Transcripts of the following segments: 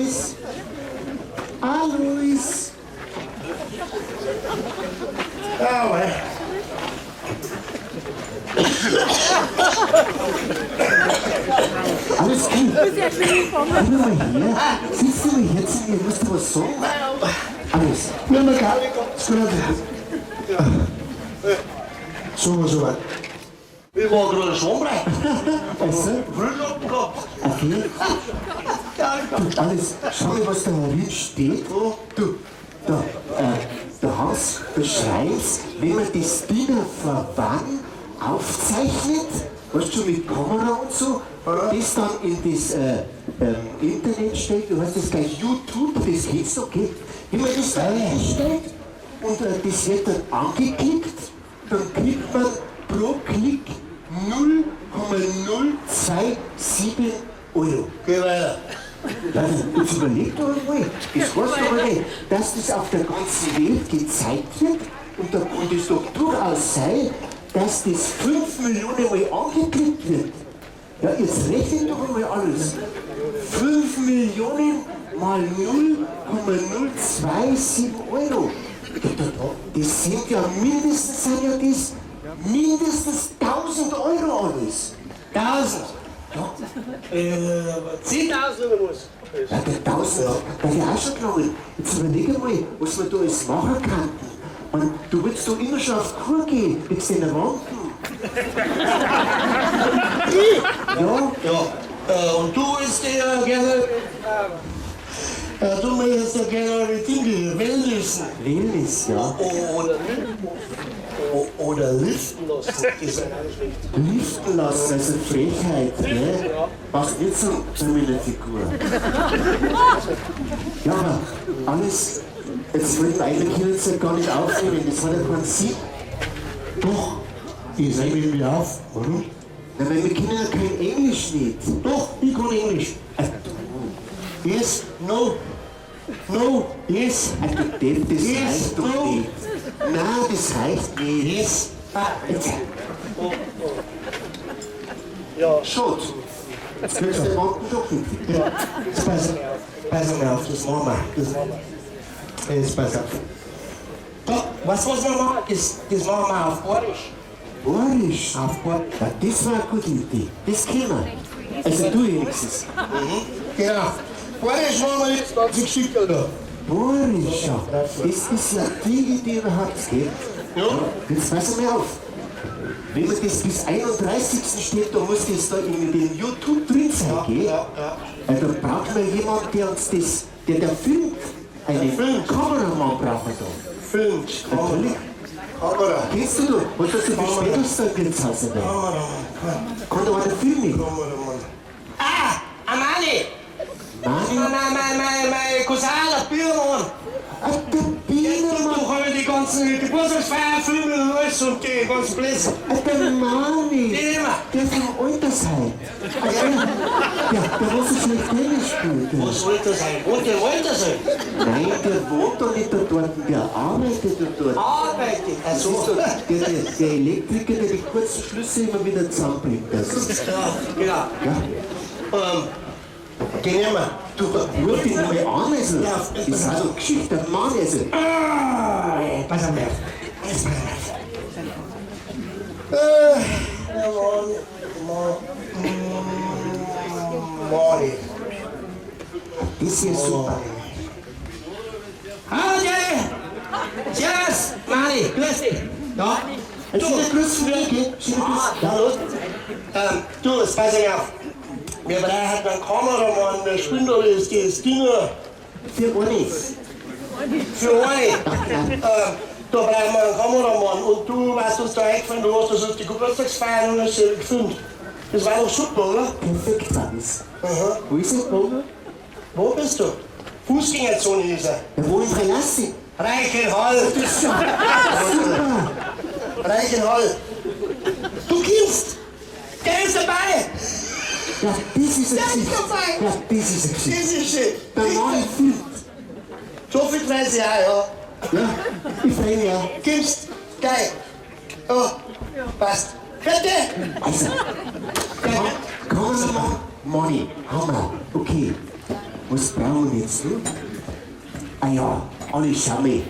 Alois! Alois! Ah ouais. Alles gut. Komm mal her. Sitz du mal her zu mir, ich muss dir was sagen. Alles. Ja, man kann nicht ganz gut. So, so weit. Ich war gerade Schwammbrei. Also, Brüllappen gehabt. okay. Ja, Du, alles, schau mal, was da herin steht. Du, da, der Hans beschreibt, wenn man das Dinner for One aufzeichnet, weißt du, mit Kamera und so, das dann in das Internet stellt, du hast das gleich YouTube, das kennst du, okay? Wenn man das da einstellt und das wird dann angeklickt, dann kriegt man pro Klick 0,027 Euro. Geh weiter. Ja, jetzt überleg doch einmal, das heißt doch einmal, dass das auf der ganzen Welt gezeigt wird und da kann das doch durchaus sein, dass das 5 Millionen Mal angeklickt wird. Ja, jetzt rechnet doch einmal alles. 5 Millionen mal 0,027 Euro. Ja, das sind ja mindestens, sind ja das mindestens 1000 Euro alles. 1000. Ja. 10.000 oder was? Ja, der 1000, da wär auch schon gelangen. Jetzt überleg einmal, was wir da alles machen könnten. Man, du willst doch immer schon auf Kur gehen, mit den Wanken. Ich? Ja, Ja. Und du willst ja gerne. Du möchtest ja gerne mit Dinge Wellnessen. Wellness, ja. Oder, oder liften lassen. Das ist ja nicht schlecht. Liften lassen, also Frechheit, ne? Passt nicht zu meiner Figur. Ja, aber alles, jetzt wollten wir eigentlich hier jetzt ja gar nicht aufnehmen, das hat ja keinen Sinn. Doch, ich nehme mich auf. Warum? Na, weil wir können ja kein Englisch nicht. Doch, ich kann Englisch. Yes, no, no, yes, Also, Depp, das Yes, reicht doch no. nicht. Nein, das reicht nicht. Yes. Ah, jetzt. Ja. Schade. Jetzt kriegst du den Wanken doch nicht. Ja, jetzt pass auf, pass mal auf, das machen wir. Das machen wir. Jetzt pass auf. Da, weißt du, was wir machen? Das machen wir auf Bayerisch. Bayerisch. Auf Bayerisch. Ja, das war eine gute Idee. Das können wir. Also du wenigstens. Genau. Bayerisch machen wir jetzt ganze Geschichte da. Bayerisch, ja. Das ist ja die Idee überhaupt, gell? Ja. Jetzt pass mal auf. Wenn man das bis 31. steht, da muss das da in dem YouTube drin sein, gell? Ja, ja. Weil da braucht man jemanden, der uns das, der filmt. Einen filmt. Kameramann brauchen wir da. Filmt. Natürlich. Kamera. Kennst du noch? Was hast du für Spätestens da Wirtshaus dabei? Kameramann. Kann da einer filmen? Kameramann. Ah, Amani! Mani? Mein Cousin, der Biermann. Ah, der Biermann! Du habe die ganzen Geburtstagsfeiern filmen und alles und die ganzen Plätze. Ah, der Mani! Den immer. Der vom Altersheim. Ah, der was so schlecht Tennis spielt. Der. Was soll das sein? Wohnt der im Altersheim? Nein, der wohnt doch nicht da dort, der arbeitet da dort. Arbeitet. Das ist doch der Elektriker, der die kurzen Schlüsse immer wieder zusammenbringt. Also, Ja, genau. ja. Den nehmen wir. Du, ruf ihn mal an, also. Ja. Das ist also Geschichte, der Mann, also. Ah, pass auf. Jetzt pass auf. Mani, Das ist ja super. Hallo Jerry! Servus, Mani, grüß dich. Ja? Also, schöne Grüße von mir, gell? Schöne Grüße. Ja, los. Du, jetzt pass ich auf. Wir brauchen einen Kameramann, wir spielen da das Ding Für eine. für eine. Da brauchen wir einen Kameramann. Und du weißt uns da eingefallen, du hast uns auf die Geburtstagsfeier und alles gefilmt. Das war doch super, oder? Perfekt war das. Aha. Wo ist er? Wo? Wo bist du? Fußgängerzone ist er. Ja, wo in Freilassing? Reichenhall. Das ist ja super. Reichenhall. Du kommst. Der ist dabei. Ja, das ist eine Der ist Geschichte. dabei. Ja, das ist eine Geschichte. Das ist schön. Der Mann filmt. So viel weiß ich auch, ja. Ja, ich freue mich auch. Kommst. Geil. Ja. Passt. Bitte. Also, Kameramann, Money, Hammer. Okay. Was brauchen wir jetzt noch? Ah ja, alle schau mal.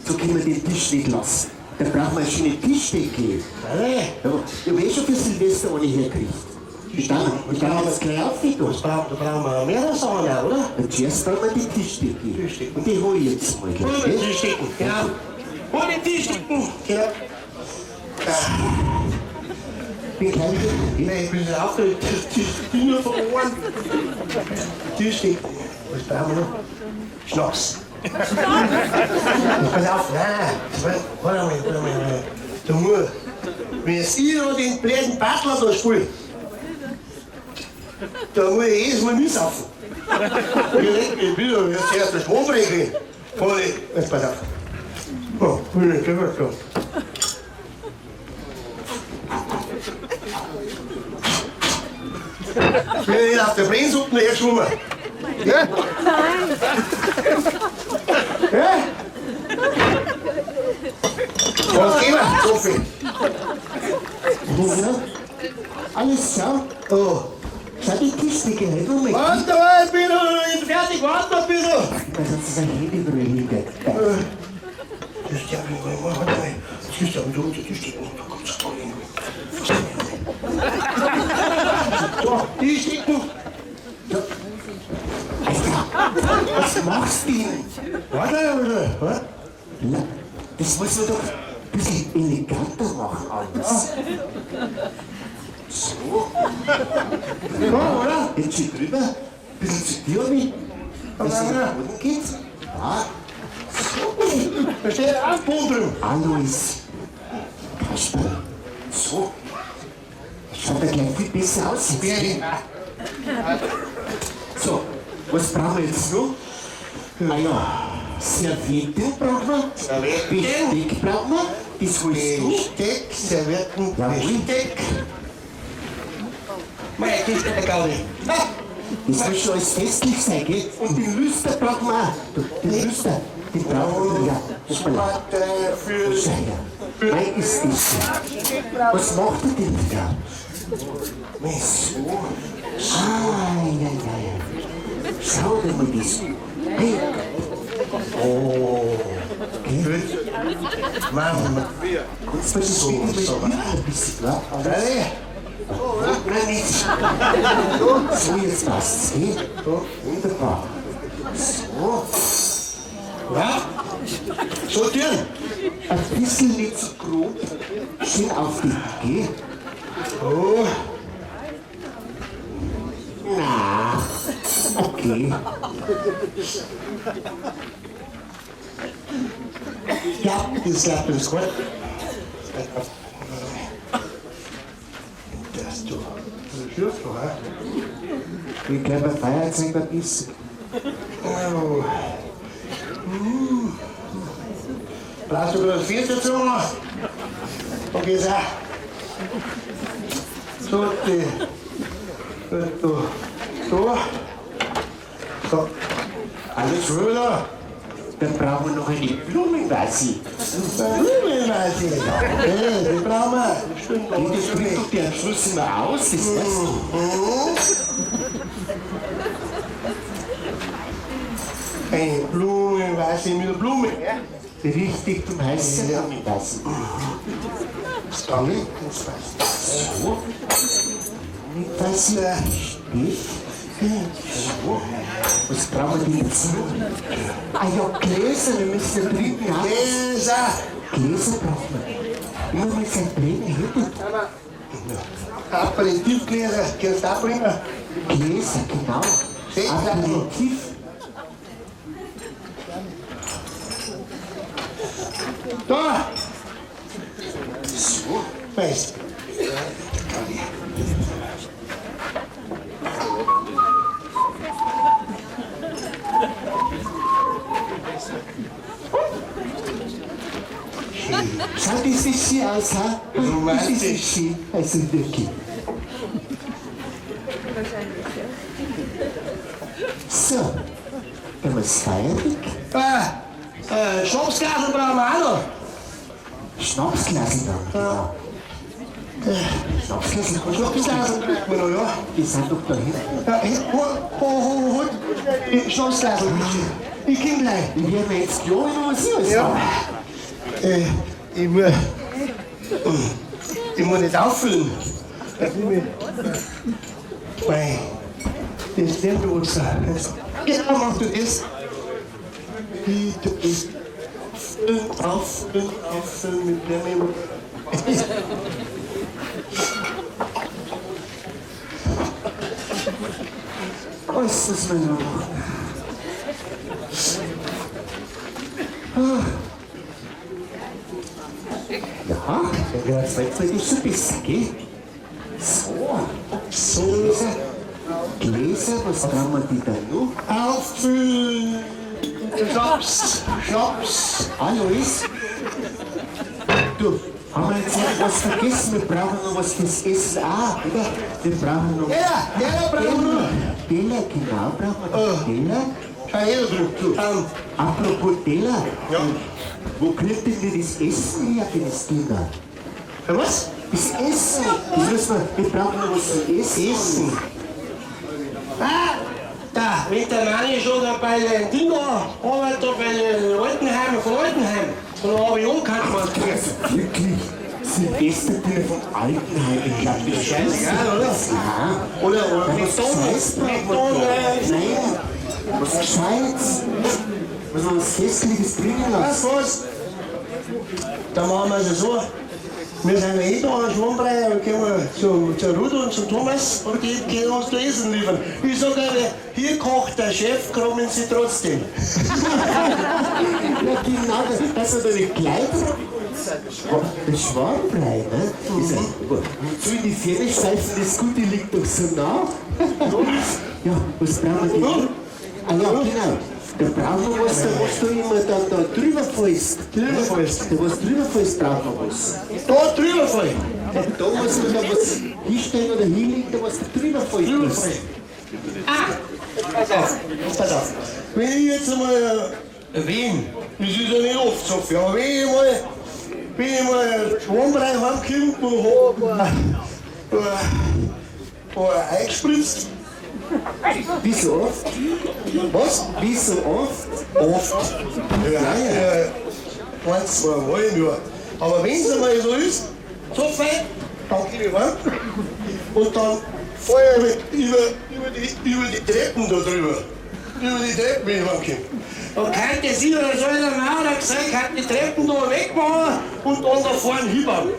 So können wir den Tisch nicht lassen. Da brauchen wir eine schöne Tischdecke. Hey, Ja, ich hab eh schon für Silvester eine hergekriegt. Und dann haben wir es gleich aufgetan. Da brauchen wir mehrere Sachen auch, oder? Und zuerst brauchen wir die Tischdecke. Tischdecke. Und die hol ich jetzt mal. Hol Gell? die Tischdecken, genau. Hol die Tischdecken, genau. Bin gleich wieder da, gell? Nein, ich bin schon aufgeregt. Das Tischdecken verloren. Tischdecken. Was brauchen wir noch? Schnaps. Pass auf, nein, nein. Warte mal, warte mal. Da muss, wenn jetzt ich da den blöden Butler da spiele, da muss ich jedes Mal mitsaufen. Ich bin doch jetzt erst der Schwumbregel. Jetzt pass auf. Oh, bin ich drüber schon. Bin ich auf der Brennsuppe hergeschwommen? Ja? Nein. Ja? Was gehen wir? Sophie. Ja. Alles klar. Oh. Schau, die Tischdecke halt um. Warte mal, ich bin noch nicht fertig. Warte ein bisschen. Weil sonst ist ein Handy überall hingeht. Das ist ja, warte mal. Das ist ja unter Tischdecken. Da kommt's da hin. So, Tischdecken. Alter, was machst du denn? Warte mal, was? Na, das muss man doch ein bisschen eleganter machen alles. So. Ja, oder? Jetzt schön drüber. Ein bisschen zu dir, wie dass es nach unten geht. Ja. So. Da steht auch ein Boden drüben. Alois. Kasperl. So. Das schaut ja gleich viel besser aus. Jetzt, So, was brauchen wir jetzt noch? Ah ja, Servietten brauchen wir. Servietten. Besteck brauchen wir. Das holst du. Besteck, Servietten, Jawohl. Besteck. Mei, das ist der Gaudi. Das muss schon alles festlich sein, gell? Und den Lüster brauchen wir auch. Du, den Lüster, den brauchen wir. Ja, hoppala. Für Schau her. Mei, ist das so. Was macht er denn da? So. Ah, ja, ja, ja. Schau dir mal das an. Hey. Oh. Gell? Mann, Kannst du das so, so ein bisschen, wa? Ready? Nein, nicht. So, jetzt passt's, gell? Wunderbar. So. Ja? So tun. Ein bisschen nicht zu grob. Schön aufdecken, gell? Oh. Na, okay. Ja, das klappt, das ist gut. Das du. Das ist doch, hä? Ich glaube, ein Feuerzeug ein bisschen. Oh. Brauchst du das vierte Zunge? Okay, so. So, die. So. So. So. Alles Schöner. Dann brauchen wir noch eine Blumenvase. Blumenvase. Hey, die brauchen wir. Schön Und das bringt doch der am Schluss immer aus, das weißt du. Eine Blumenvase mit der Blume. Ja? Richtig zum heißen Blumenvase. Danke. Das passt. So. Blumenvase. Steht. So. Was brauchen wir denn jetzt noch? Ah ja, Gläser, wir müssen ja trinken. Ja. Gläser. Gläser brauchen wir. Immer mit seinem blöden Hebel. Aperitifgläser, kannst du auch bringen? Gläser, genau. Aperitif. Da! So. Weißt. Schau, das ist schön aus, ha? Das ist schön. Also wirklich. So, dann was fertig. Schnapsglasel brauchen wir auch noch. Schnapsglasel dann, genau. Schnapsglasel, Schnapsglasel brauchen wir noch, ja. Die sind doch da hinten. Ja, hol, hol, hol, hol. Die Schnapsglasl. Ich komm gleich. Ich werde mir jetzt klar, was ich alles Ja. hab. Ich muss. Ich muss nicht auffüllen. Das nehme ich. Mei, das lernt du uns. Genau machst du das. Wie du das. Auffüllen, auffüllen, auffüllen mit dem. Was ist mein noch? Ah. Ja, der zweite ist schon besser, gell? So, So, Gläser, Gläser, was brauchen wir die dann noch? auffüllen. Schnaps, Schnaps. Alois? Du, haben wir jetzt noch was vergessen? Wir brauchen noch was fürs Essen auch, oder? Wir brauchen noch... Ja, ja, brauchen wir. Teller, genau, brauchen wir noch Teller. Schau her, du. Apropos Teller, Ja. wo kriegt denn die das Essen her für das Dinner? Für was? Das Essen! Das müssen wir brauchen noch was zum Essen. Essen. Ah, da, wenn der Manni schon da bei den Dinger arbeitet, da bei den Altenheim, von Altenheim, von der AWO kann man es Wirklich? Silvesterdinner von Altenheim, ich glaube, das ist Scheißegal, oder? Ja. Oder Ja, was McDonald's. Gescheites brauchen wir da. McDonald's. Nein, was Gescheites. Muss man was Festliches bringen Was, lassen. was? Da machen wir es so. Wir sind ja eh da an Schwammbrei und gehen wir zu Rudo und zum Thomas und die gehen uns da Essen liefern. Ich sage aber, hier kocht der Chef, kommen Sie trotzdem. Ja, genau, das, dass wir da nicht gleich das Schwarmbrei, ne? Ist ja, wozu in die Ferne schweifen, das Gute liegt doch so nah. Ja, was brauchen wir denn? Ah ja, genau. Da brauchen wir was, da was du immer dann da drüber fällst. Drüber fällst. Da was drüber fällst, brauchen wir was. Da drüber fallen. Da muss man da was hinstellen oder hinlegen, da was drüber fällt. Drüber fallen. Ah! Pass auf, pass auf. Wenn ich jetzt einmal wen, das ist ja nicht oft so viel, aber wenn ich mal Schwammbrei heimkomme und hab ein paar eingespritzt. Wieso oft? Was? Wieso oft? Oft. Ja, ja. Ein, zwei Mal im Jahr. Aber wenn es einmal so ist, so fein, dann gehe ich heim und dann fahre ich über die Treppen da drüber. Über die Treppen bin ich heimgekommen. Dann könnte sie oder so einer Maurer gesagt, kann die Treppen da wegmachen und dann da vorne hinbauen.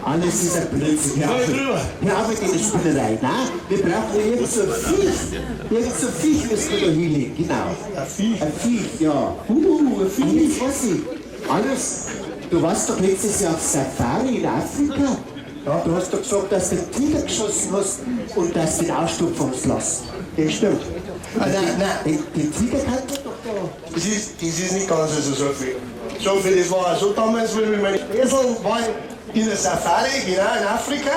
Alles ist ein Blödsinn. Hör Hör auf, drüber. hör auf mit dieser Spinnerei. Nein, wir brauchen irgend so ein Viech. Irgend so ein Viech müssen wir da hinlegen, genau. Ein Viech? Ein Viech, ja. Ein Viech. Jetzt weiß ich. Alles, du warst doch letztes Jahr auf Safari in Afrika. Ja. Du hast doch gesagt, dass du den Tiger geschossen hast und dass du den ausstopfen hast lassen. Das stimmt. Ah, nein, nein. Den Tiger kann man doch da. Das ist nicht ganz so, so viel. So viel, das war so damals, wie ich mit meinen Eseln war ich in der Safari, genau, in Afrika.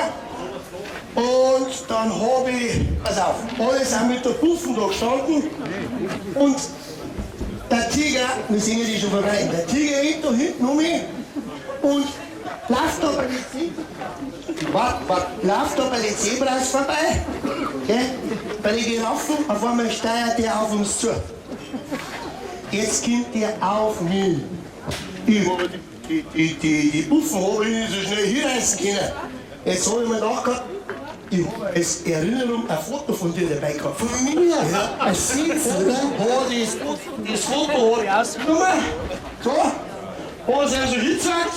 Und dann habe ich, pass auf, alle sind mit der Puffen da gestanden. Und der Tiger, wir sehen ja die schon vorbei, der Tiger rennt da hinten um mich und läuft da bei den Zebras, warte, warte, läuft da bei den Zebras vorbei, gell, bei den Giraffen, auf einmal steuert der auf uns zu. Jetzt kommt der auf mich. Ich habe die Puffen habe ich nicht so schnell hinreißen können. Jetzt habe ich mir gedacht, ich habe als Erinnerung ein Foto von dir dabei gehabt. Von mir? Ja. Ein Sitz, oder? Hat das Foto habe ich ausgenommen. So, hat es also hingezeigt.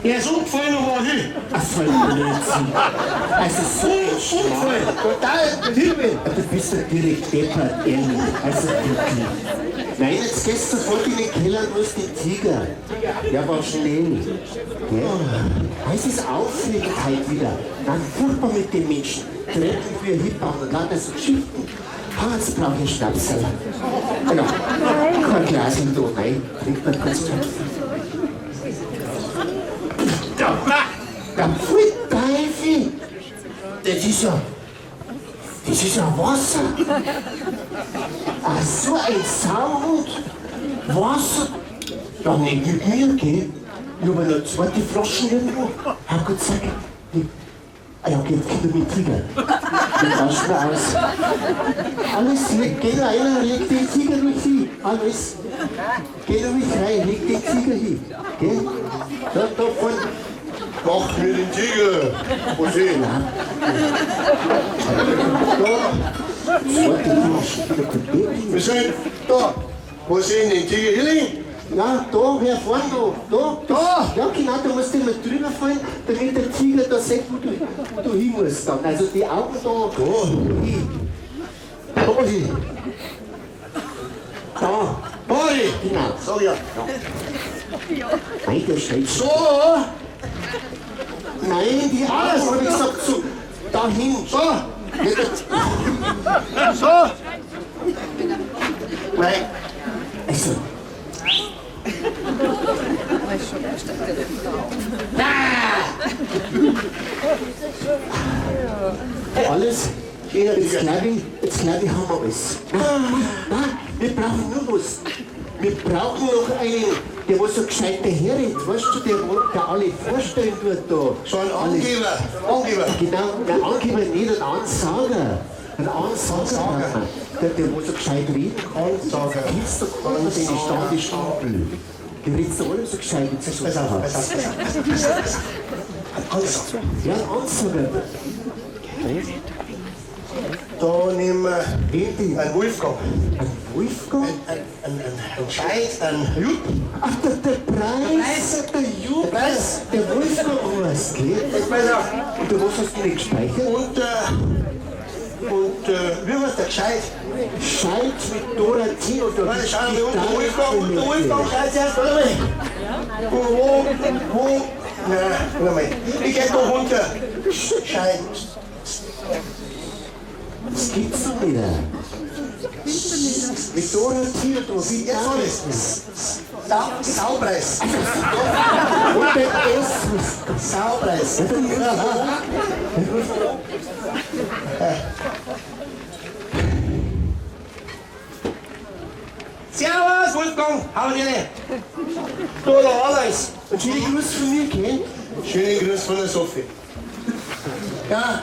Er ist umgefallen und war hin. Ach, voll Blödsinn. Also so ein Schmarrn. Umgefallen, total hin. Du bist doch direkt deppert, ehrlich. Also wirklich. Nein, jetzt gehst du sofort in den Keller und musst den Tiger. Ja, war schnell. Gell? Es ist aufregend heute wieder. Dann furchtbar mit den Menschen. Treppen für Hip-Hop und lauter so Geschichten. Ah, jetzt brauche ich einen Schnaps. Ja, kein Glas da, nein. Trink mal kurz. Der Pfui Teufel! Das ist ja. Das ist ja Wasser! Ach, so ein Sauhund! Wasser! Ja, nicht mit mir, gell? Ich habe noch zweite Flaschen irgendwo. Herrgott, sag ich. Ah ja, okay, jetzt kommt er mit Tiger. Die tauschen wir aus. Alles, geh da rein, leg den Tiger ruhig hin. Alles. Geh ruhig rein, leg den Tiger hin. Geh. Da, da vorne. Mach mir den Tiger. Wo sehen? Da. Warte, du hast schon wieder kein Bett. Wir sind da. Wo sehen den Tiger hin? Ja, da, her vorne, da, da. Da? Ja, genau, da musst du immer drüber fallen, damit der Tiger da sieht, wo du hin musst dann. Also die Augen da. Da. Hin. Da hin. Da. Da hin. Genau. Sag ja. Nein, der steht So. Nein, die Augen, hab ich gesagt, so. Dahin. So. So. Nein. Also. Alles. Jetzt glaube ich, haben wir alles. Nein, nein, wir brauchen nur was. Wir brauchen noch einen, der was so gescheit daherrennt, weißt du, der alle vorstellen tut da. So ein Angeber. Angeber. Genau, der Angeber nicht, ein Ansager. Ein Ansager, brauchen wir. Der was so gescheit reden kann. Ansager. Kennst du keinen, den Standestapel? Die redest du alle so gescheit. So Pass auf, pass auf, pass auf, pass auf, pass auf. Ein Ansager. Ja, ein Ansager. Da nehmen wir Wen denn? einen Wolfgang. Ein Wolfgang? Ein Scheiß, ein Jupp. Ach, der Preis, der Jupp. Der Preis. Der Wolfgang heißt, gell? Jetzt pass auf. Und du, was hast du denn gespeichert? Und wie heißt der Gescheit? Scheit mit Dorothee oder Warte, schau mal, unter Wolfgang, unter Wolfgang, schau zuerst, warte mal. Wo, nein, warte mal. Ich geh da runter. Gescheit. Das gibt's doch nicht. Mit Dorothee oder wie Jetzt hab ich's. Saupreis. Und der S. Saupreis. Servus, Wolfgang, hau dir rein. Da, da, alles. Und schöne Grüße von mir, gell? Schönen Gruß von der Sophie. Ja,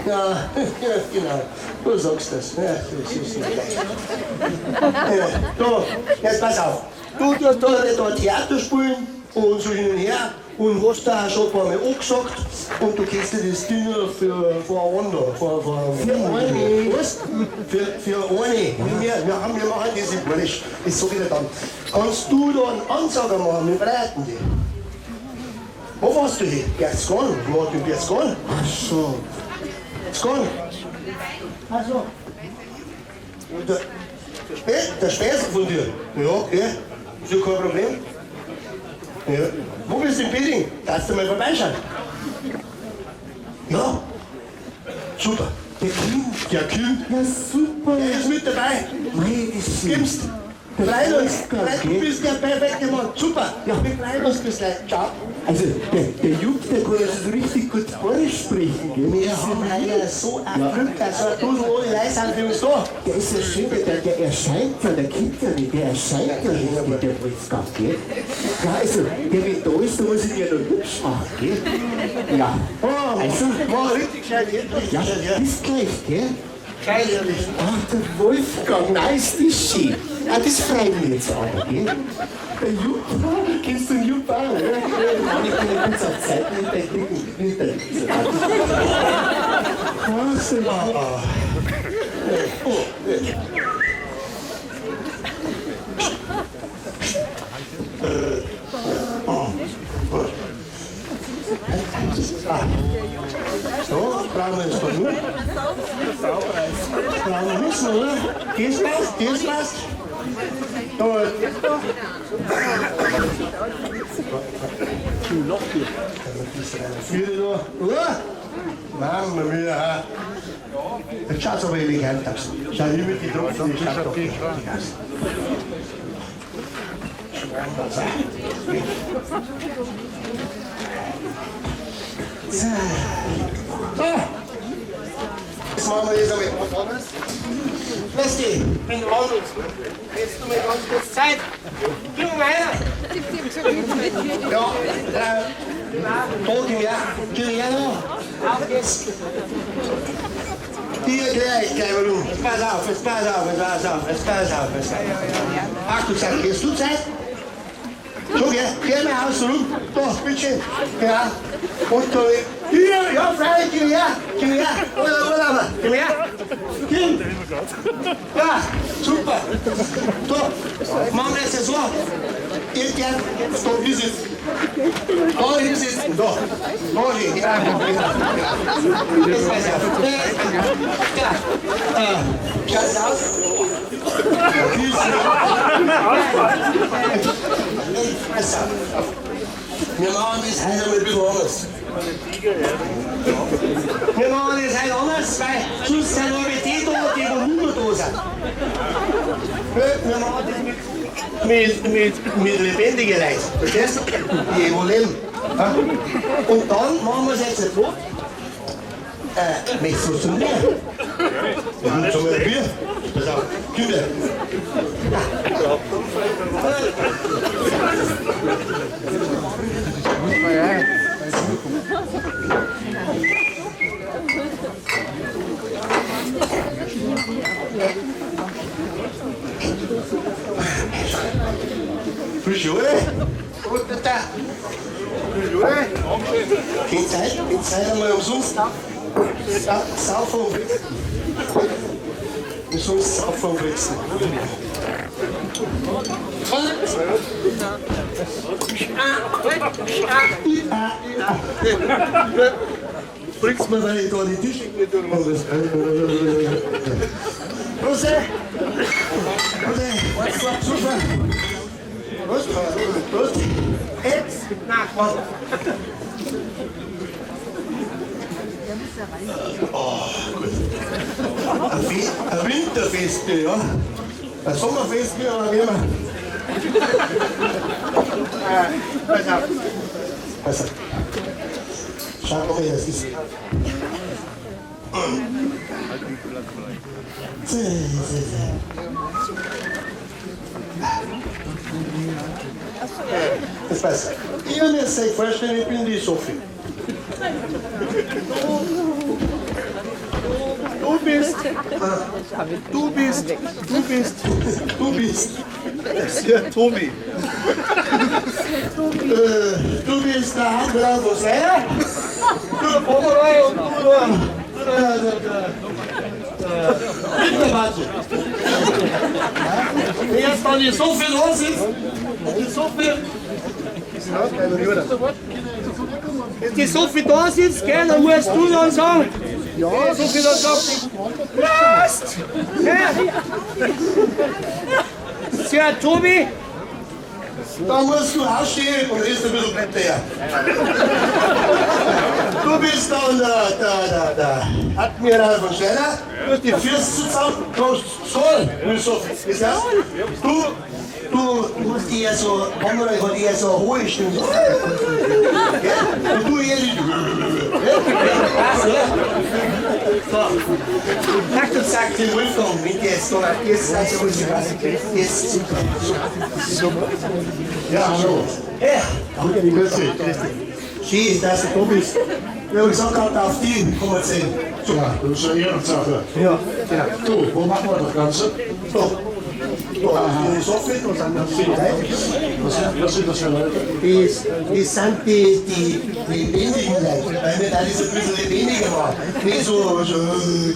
ja, ja, genau. Du sagst das. Ja, das ist nicht leicht. Ja, da, jetzt pass auf. Du tust da Theater spielen und so hin und her und hast da auch schon ein paar Mal angesagt und du kennst dir das Dinner für einen da. Für eine. Was? Für eine. Wir machen das in Bayerisch. Das sag ich dir dann. Kannst du da einen Ansager machen? Wir breiten die. Wo warst du hin? Berchtesgaden? Wo warst du in Berchtesgaden? Ach so. Berchtesgaden? Ach so. Der Späßel von dir? Ja, okay. Ist ja kein Problem. Ja. Wo bist du in Bidding? Darfst du mal vorbeischauen? Ja. Super. Der Kim. Der Kim. Ja, super. Der ist mit dabei. Mei, das ist Gibst. Der Freuen uns. Wolfgang, Du gell? bist der perfekte Mann. Super. Ja. Wir freuen uns bis gleich. Ciao. Also, der Jupp, der kann ja so richtig gut Bayerisch sprechen, gell? Wir haben heuer so ein Glück, dass so ein Dudel ohne Leute sind für uns da. Der ist ja schön, der erscheint ja, der kennt ja nicht, der erscheint ja richtig, der Wolfgang, gell? Ja, also, der wenn da ist, da muss ich ihn ja noch hübsch machen, gell? Ja. Oh, Also, mach richtig gescheit, richtig ja, gescheit, ja. bis gleich, gell? Gescheit, ehrlich. Ach, der Wolfgang, nein, ist das schön. Ah, das freut mich jetzt aber, gell? Der Jupp, kennst du den Jupp auch, oder? Ja, ich bin ja kurz auf Zeit mit deinem dicken Winter. Ach, so. So, brauchen wir jetzt da nur. Brauchen wir wissen, oder? Das passt, das passt. Da, das da. Vier da, oder? Mamma mia, ha. Jetzt schaut's aber elegant aus. Schau hier mit den Tropfen, die schaut doch richtig aus. So. Jetzt machen wir das einmal was anderes. Grüß dich, bin Ronald. Hättest du mir ganz kurz Zeit? Gib mir einer. Ja, da gib her. Gib her noch. Auf geht's. Die erkläre ich gleich warum. Jetzt pass auf, jetzt pass auf, jetzt pass auf, jetzt pass auf. Jetzt pass auf. Ach du Zeit, gehst du Zeit? So, gell, geh mal außen rum. Da, bitteschön. Ja. Und da, hier, ja, freilich, komm her, komm her. Oder, oder, aber, komm her. Komm. Ja, super. So, machen wir es jetzt so. Ihr dürft jetzt da hinsitzen. Da hinsitzen, da. Da hin, ja, genau. Jetzt pass auf. Ja, schaut's aus? Pass auf. Wir machen das heute einmal ein bisschen anders. Wir machen das heute anders, weil sonst sind alle die da, die wo nicht mehr da sind. Wir machen das mit lebendigen Leuten, verstehst du? Die wo leben. Ja? Und dann machen wir es jetzt so. Möchtest du was zum Bier? Ja, zum Bier? Pass auf, komm her. Frische, oder? Und da. Frische, oder? Keine Zeit, keine Zeit einmal umsonst. Saufen und Wichsen. Umsonst saufen und wichsen. Bringst mir, weil ich da die Tische nicht durchmache. Prost! Prost! Eins, zwei, super! Prost! Prost! Jetzt! Nein, warte! Ein Winterfest, ja. Ein Sommerfest, wir aber immer. Pass auf. Pass auf. Schau mal, das ist. Das weiß ich. Ihr müsst euch vorstellen, ich bin die Sophie. Du bist, du bist, du bist, du bist. Ja, Tobi. Du bist der Handler von Seiner, du der Pomeroy und du der Wintermantel. Wenn jetzt dann hier so viel los ist, und so viel, wenn die so viel da sitzt, gell, dann musst du dann sagen, ja, so viel dann sagt, Prost! Ja. Sehr, Tobi, da musst du aufstehen und isst ein bisschen Blätter her. Du bist dann der Admiral von Steiner, du hast die Füße zusammen, kommst soll, so, ist das? Du hast eher so, Pomeroy hat eher so eine hohe Stimme. So. Gell? Und du eher die. Gell? So. Zack und zack, den Wolfgang, wenn der jetzt da jetzt seid ihr ruhig, jetzt super, super. Ja, hallo. Ja. Grüß dich. Grüß dich. Schön, dass du da bist. Wir haben gesagt, auf die kommen wir sehen. Ja, das ist eine Ehrensache. Ja, genau. Du, wo machen wir das Ganze? So. Da, die Sophie, da sind noch viele Leute. Was sind das für Leute? Das sind die lebendigen Leute, weil wir da das ein bisschen lebendiger machen. Nicht so, so,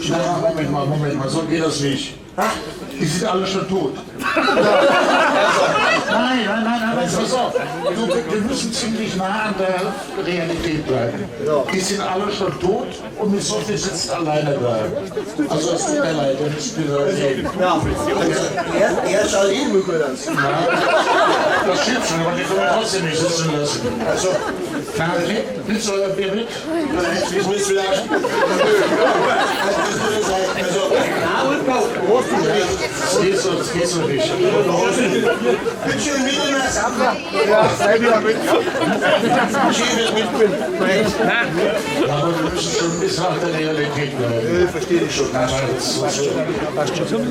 Na, Moment mal, so geht das nicht. Die sind alle schon tot. Nein, nein, nein, nein, pass auf. Du, wir müssen ziemlich nah an der Realität bleiben. Die sind alle schon tot und die Sophie sitzt alleine da. Also es tut mir leid, wir müssen die Leute nehmen. Ja, also, er schaut eh immer gut aus. Das stimmt schon, aber die können wir trotzdem nicht sitzen lassen. Also, Na, willst du euer Bier mit? das müssen wir wieder Also, das muss sein. Also, nein, Wolfgang, hast du nicht. Das geht so, das geht so nicht. Bitte schön, wieder mal Sammler. Ja, sei wieder mit. Schön fürs Mitspielen. Ja, aber wir müssen schon ein bisschen an der Realität bleiben. Ich verstehe dich schon. Nein, nein, das ist schon.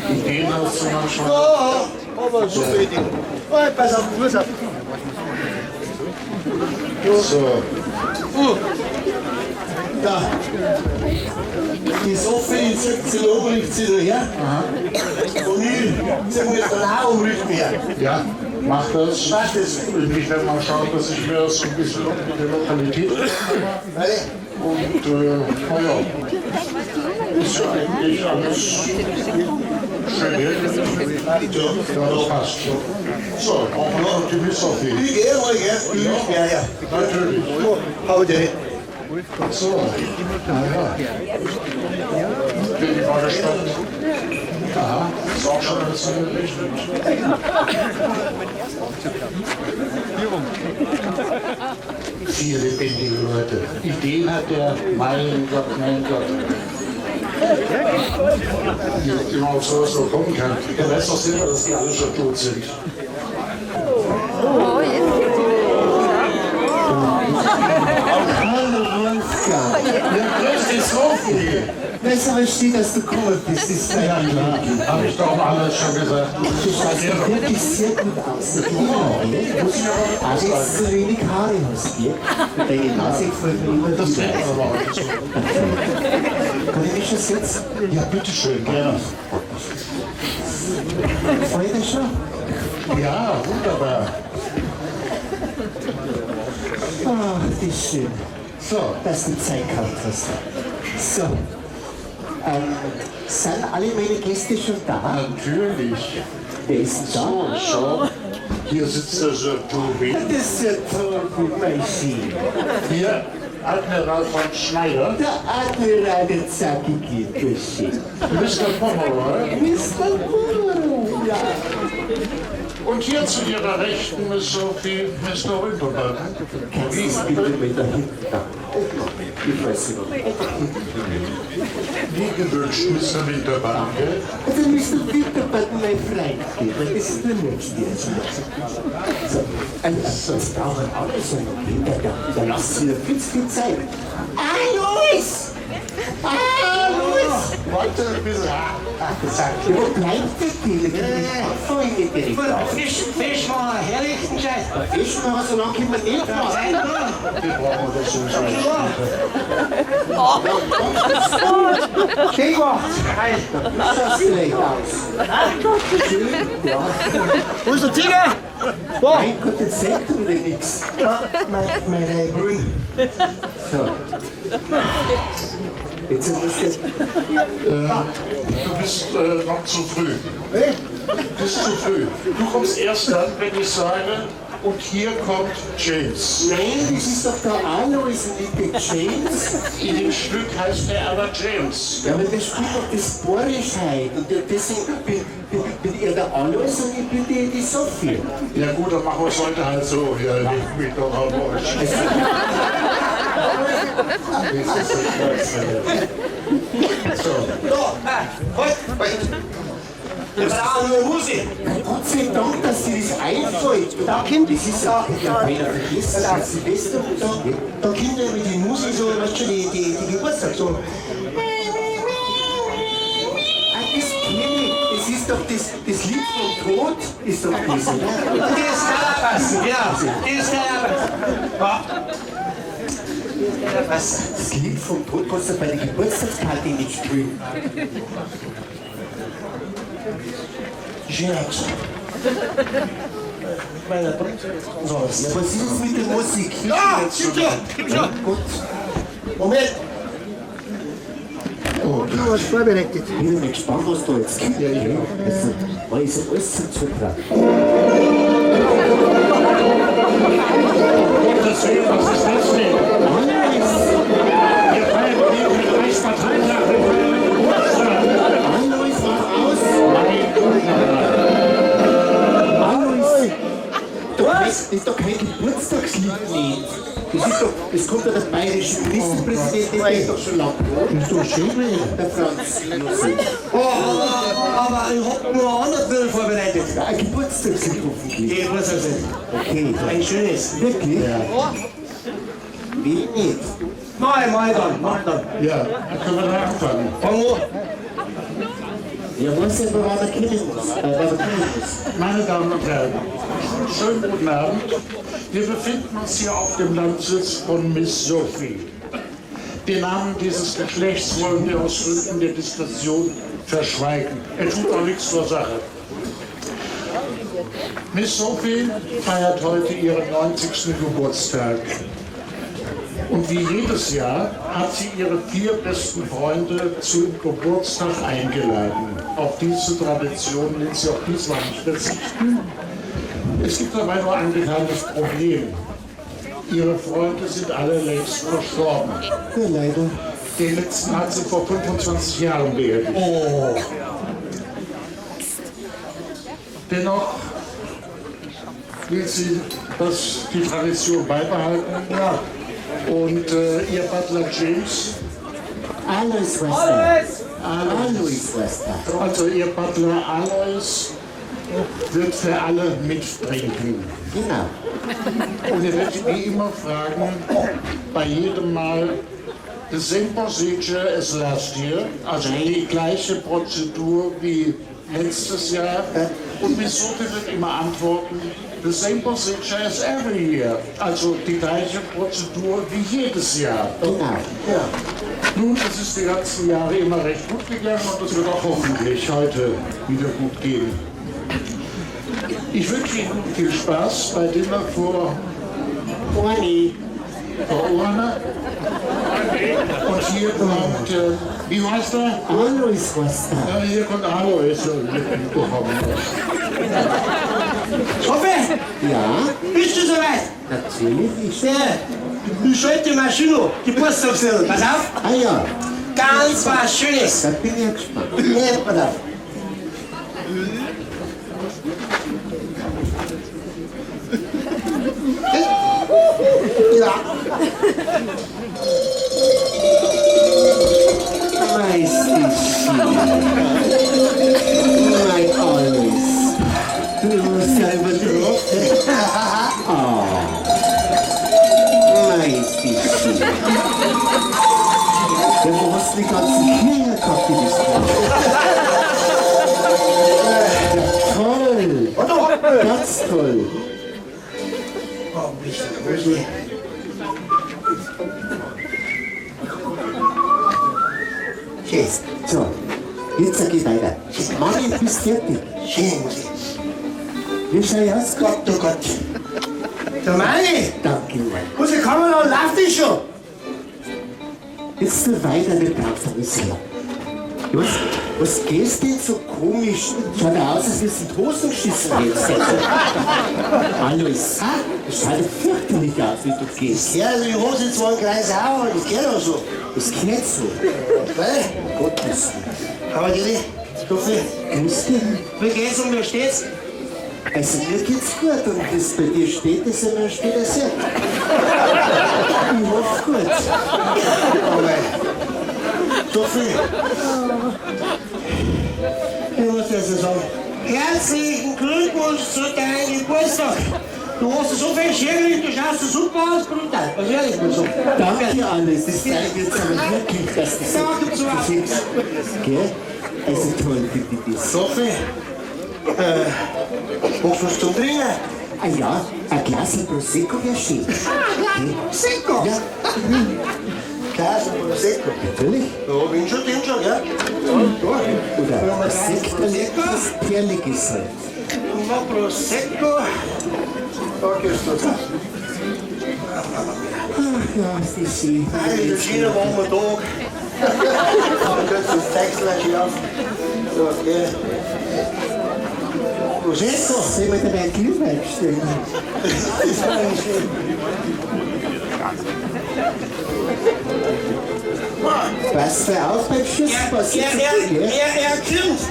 Ideen hast du manchmal. Ja, aber super Idee. Oh, pass auf, pass auf. So. Da. Die Sophie zieht sich um, riecht sie da her. Und ich ziehe mich dann auch um, riecht mich her. Ja, mach das. Mach das. Und ich werde mal schauen, dass ich mir das so ein bisschen um mit der Lokalität Ready? Und naja, ist ja eigentlich alles schön hergerichtet. Ja, das passt. So, brauchen wir noch die Miss Sophie. Ich gehe mal, gell? Ich gehe ja. Natürlich. Hau dir. So, naja. Bin ich mal gespannt. Aha, ist auch schon alles hergerichtet. Vier lebendige Leute. Ideen hat der, mein Gott, mein Gott. Wie immer auf sowas noch kommen kann. Er weiß doch selber, dass die alle schon tot sind. Oh, jetzt geht's los. Hallo Wolfgang. Ja, grüß dich, Sophie. Weißt du, aber steht, dass du gekommen bist. Das ist Ja, klar. Hab ich doch alles schon gesagt. Du schaust doch wirklich sehr gut aus. Muss ich aber Auch wenn du so wenig Haare hast, gell? Und deine Nase gefällt mir immer Das wieder. merkt man aber auch nicht so. Kann ich mich schon setzen? Ja, bitteschön, gerne. Gefällt dir schon? Ja, wunderbar. Ach, das ist schön, So, dass du Zeit gehabt hast. So. Sind alle meine Gäste schon da? natürlich. Wer ist denn da? So, schau. Hier sitzt der Sir Toby. Das ist ja toll, mein Schön. Hier Admiral von Schneider. Der Admiral der Zackige, Bursche. Mr. Pomeroy. Mr. Pomeroy, ja. Und hier zu Ihrer Rechten Miss Sophie, Mr. Winterbutton. Kannst du das bitte mal da hinten da? Ich weiß nicht. Wie gewünscht, Mr. Winterbutton, gell? Also Mr. Winterbutton, mein Freund, gell? Weil das ist der Nächste. So, also, das brauchen alle so noch, gell? Da lasst sich ja viel zu viel Zeit. Alois! Alois! Warte ein bisschen. Ja, wo bleibt der Deal? Ich fange nicht direkt auf. Fisch machen, herrichten Scheiß. Fisch machen, so lange können wir nicht fahren. Wir brauchen das sowieso nicht. Schön gemacht. Schaut vielleicht aus. Schön, ja. Wo ist der Tiger? Mein Gott, jetzt sagt er wieder nichts. Ja, meine Brühen. So. Jetzt muss ich... Du bist noch zu früh. Du bist zu früh. Du kommst erst dann, wenn ich sage, und hier kommt James. Nein, das ist doch der Alois und nicht der James. In dem Stück heißt er aber James. Ja, aber der spielt doch das Boris heute. Und deswegen bin er der Alois und ich bin die Sophie. Ja gut, dann machen wir es heute halt so. Ja, leg mich doch am Arsch. Das ist das Scheiße. So, Da, halt, halt. Wir brauchen nur Musik. Gott sei Dank, dass dir das einfällt. Da kommt, Das ist ja beinahe vergessen, das ist die beste Musik. Da kommt nämlich die Musik so, weißt du, die Geburtstag so. Ah, das kenn ich. Das ist doch das Lied vom Tod, ist doch das, oder? Das kann auch passen, genau. Das kann auch passen. Ja. Das kann auch passen. Das Lied vom Tod kannst du bei der Geburtstagsparty nicht spielen. Schön. Mit meiner Brille. So, Ja, was ist jetzt mit der Musik? Ja, gib schon, gib schon. Gut. Moment. Oh, du hast vorbereitet. Ich bin mal gespannt, was da jetzt kommt. Ja, ja. Also, weil ich so alles zum Zutrauen. Gottes Willen, was ist das denn? Alois! Wir feiern hier mit Reichsparteitag, wir feiern Geburtstag. Alois, mach aus! Mein Gott, Alois! Das ist doch kein Geburtstagslied nicht. Das ist doch, das kommt ja der bayerische Ministerpräsident, der ist doch schon lange tot. Ist doch schön. Der Franz Josef. Oh, aber ich hab nur ein anderes Bild vorbereitet. Ja, ein Geburtstagslied hoffentlich. Geburtstagslied. Okay. Ein schönes. Wirklich? Ja. Will nicht. Mach ich, mach ich dann, mach ich dann. Ja, dann können wir dann anfangen. Fang an. Ja, weiß ja, woran er kommen muss. Wann er kommen muss. Meine Damen und Herren, schönen guten Abend. Wir befinden uns hier auf dem Landsitz von Miss Sophie. Den Namen dieses Geschlechts wollen wir aus Gründen der Diskretion verschweigen. Er tut auch nichts zur Sache. Miss Sophie feiert heute ihren 90. Geburtstag. Und wie jedes Jahr hat sie ihre 4 besten Freunde zum Geburtstag eingeladen. Auf diese Tradition will sie auch diesmal nicht verzichten. Es gibt dabei nur ein kleines Problem. Ihre Freunde sind alle längst verstorben. Ja, leider. Den letzten hat sie vor 25 Jahren beerdigt. Oh. Dennoch will sie die Tradition beibehalten. Ja. Und ihr Butler James. Alois Wester. Alois Wester. Also ihr Butler Alois wird für alle mittrinken. Genau. Und er wird wie immer fragen, bei jedem Mal, the same procedure as last year, also die gleiche Prozedur wie letztes Jahr. Und Miss Sophie wird immer antworten, the same procedure as every year, also die gleiche Prozedur wie jedes Jahr. Genau. Ja. Nun, es ist die ganzen Jahre immer recht gut gegangen und es wird auch hoffentlich heute wieder gut gehen. Ich wünsche Ihnen viel Spaß bei Dinner vor Orni. Vor Urne. Und hier kommt, wie heißt er? Alois heißt er. Ja, hier kommt Alois. Sophie, Ja? bist du soweit? Natürlich. Ich Ja. Ich schalte die Maschine, die Post-Absendung. Pass auf. Ah ja. Ganz was Schönes. Da bin ich ja gespannt. Ja, pass auf. Ja. Mein Alois. Du musst selber drauf. Oh. Meisterchen. Ja, wo hast du die ganzen Kirche gehabt, die das machen? Ja, toll. Ganz toll. Oh, bist du grüßlich. Schön. So, jetzt geh weiter. Mami, bist fertig. Schön. Wie schau ich aus? Gott, oh Gott. Der Manni, Danke, Mann. unsere Kamera läuft nicht schon. Jetzt nur weiter, nicht langsam ist her. Was gehst denn so komisch? Schaut ja aus, als wär's in die Hosen geschissen hättest. Alois, das schaut ja fürchterlich aus, wie du gehst. Ja, also die Hose zwar ein kleines Hauer, aber das geht auch so. Das gehört so. Gell? Gottes Willen. Aber die, Sophie, Grüß dich. Wie geht's und wie steht's? Also mir geht's gut und das bei dir steht, ist ja mir steht das sehr. Ich hoffe gut. Aber Sophie, ich muss dir das sagen. Herzlichen Glückwunsch zu deinem Geburtstag. Du hast so viel Schirr, du schaust so super aus, brutal. Was soll ich mal sagen? Danke alles, das zeigt jetzt aber wirklich, dass das so fix. Gell? Also toll, finde ich das. Sophie, magst du was zum Trinken? Ah ja, ein Glas Prosecco wäre schön. Prosecco? Ja. Glas Prosecco? Natürlich. Ja, bin schon, den schon, gell? Oder ein Sekt, Perliges halt. Mal Prosecco. Da gehst du da. Ach ja, ist das schön. Das ist ein schöner warmer Tag. Da kannst du das Texel schön auf. So, okay. Prosecco. Soll ich mir dabei einen Glühwein bestellen? Das war nicht schön. Pass da auf beim Schuss, was ist das gell? Er kommt.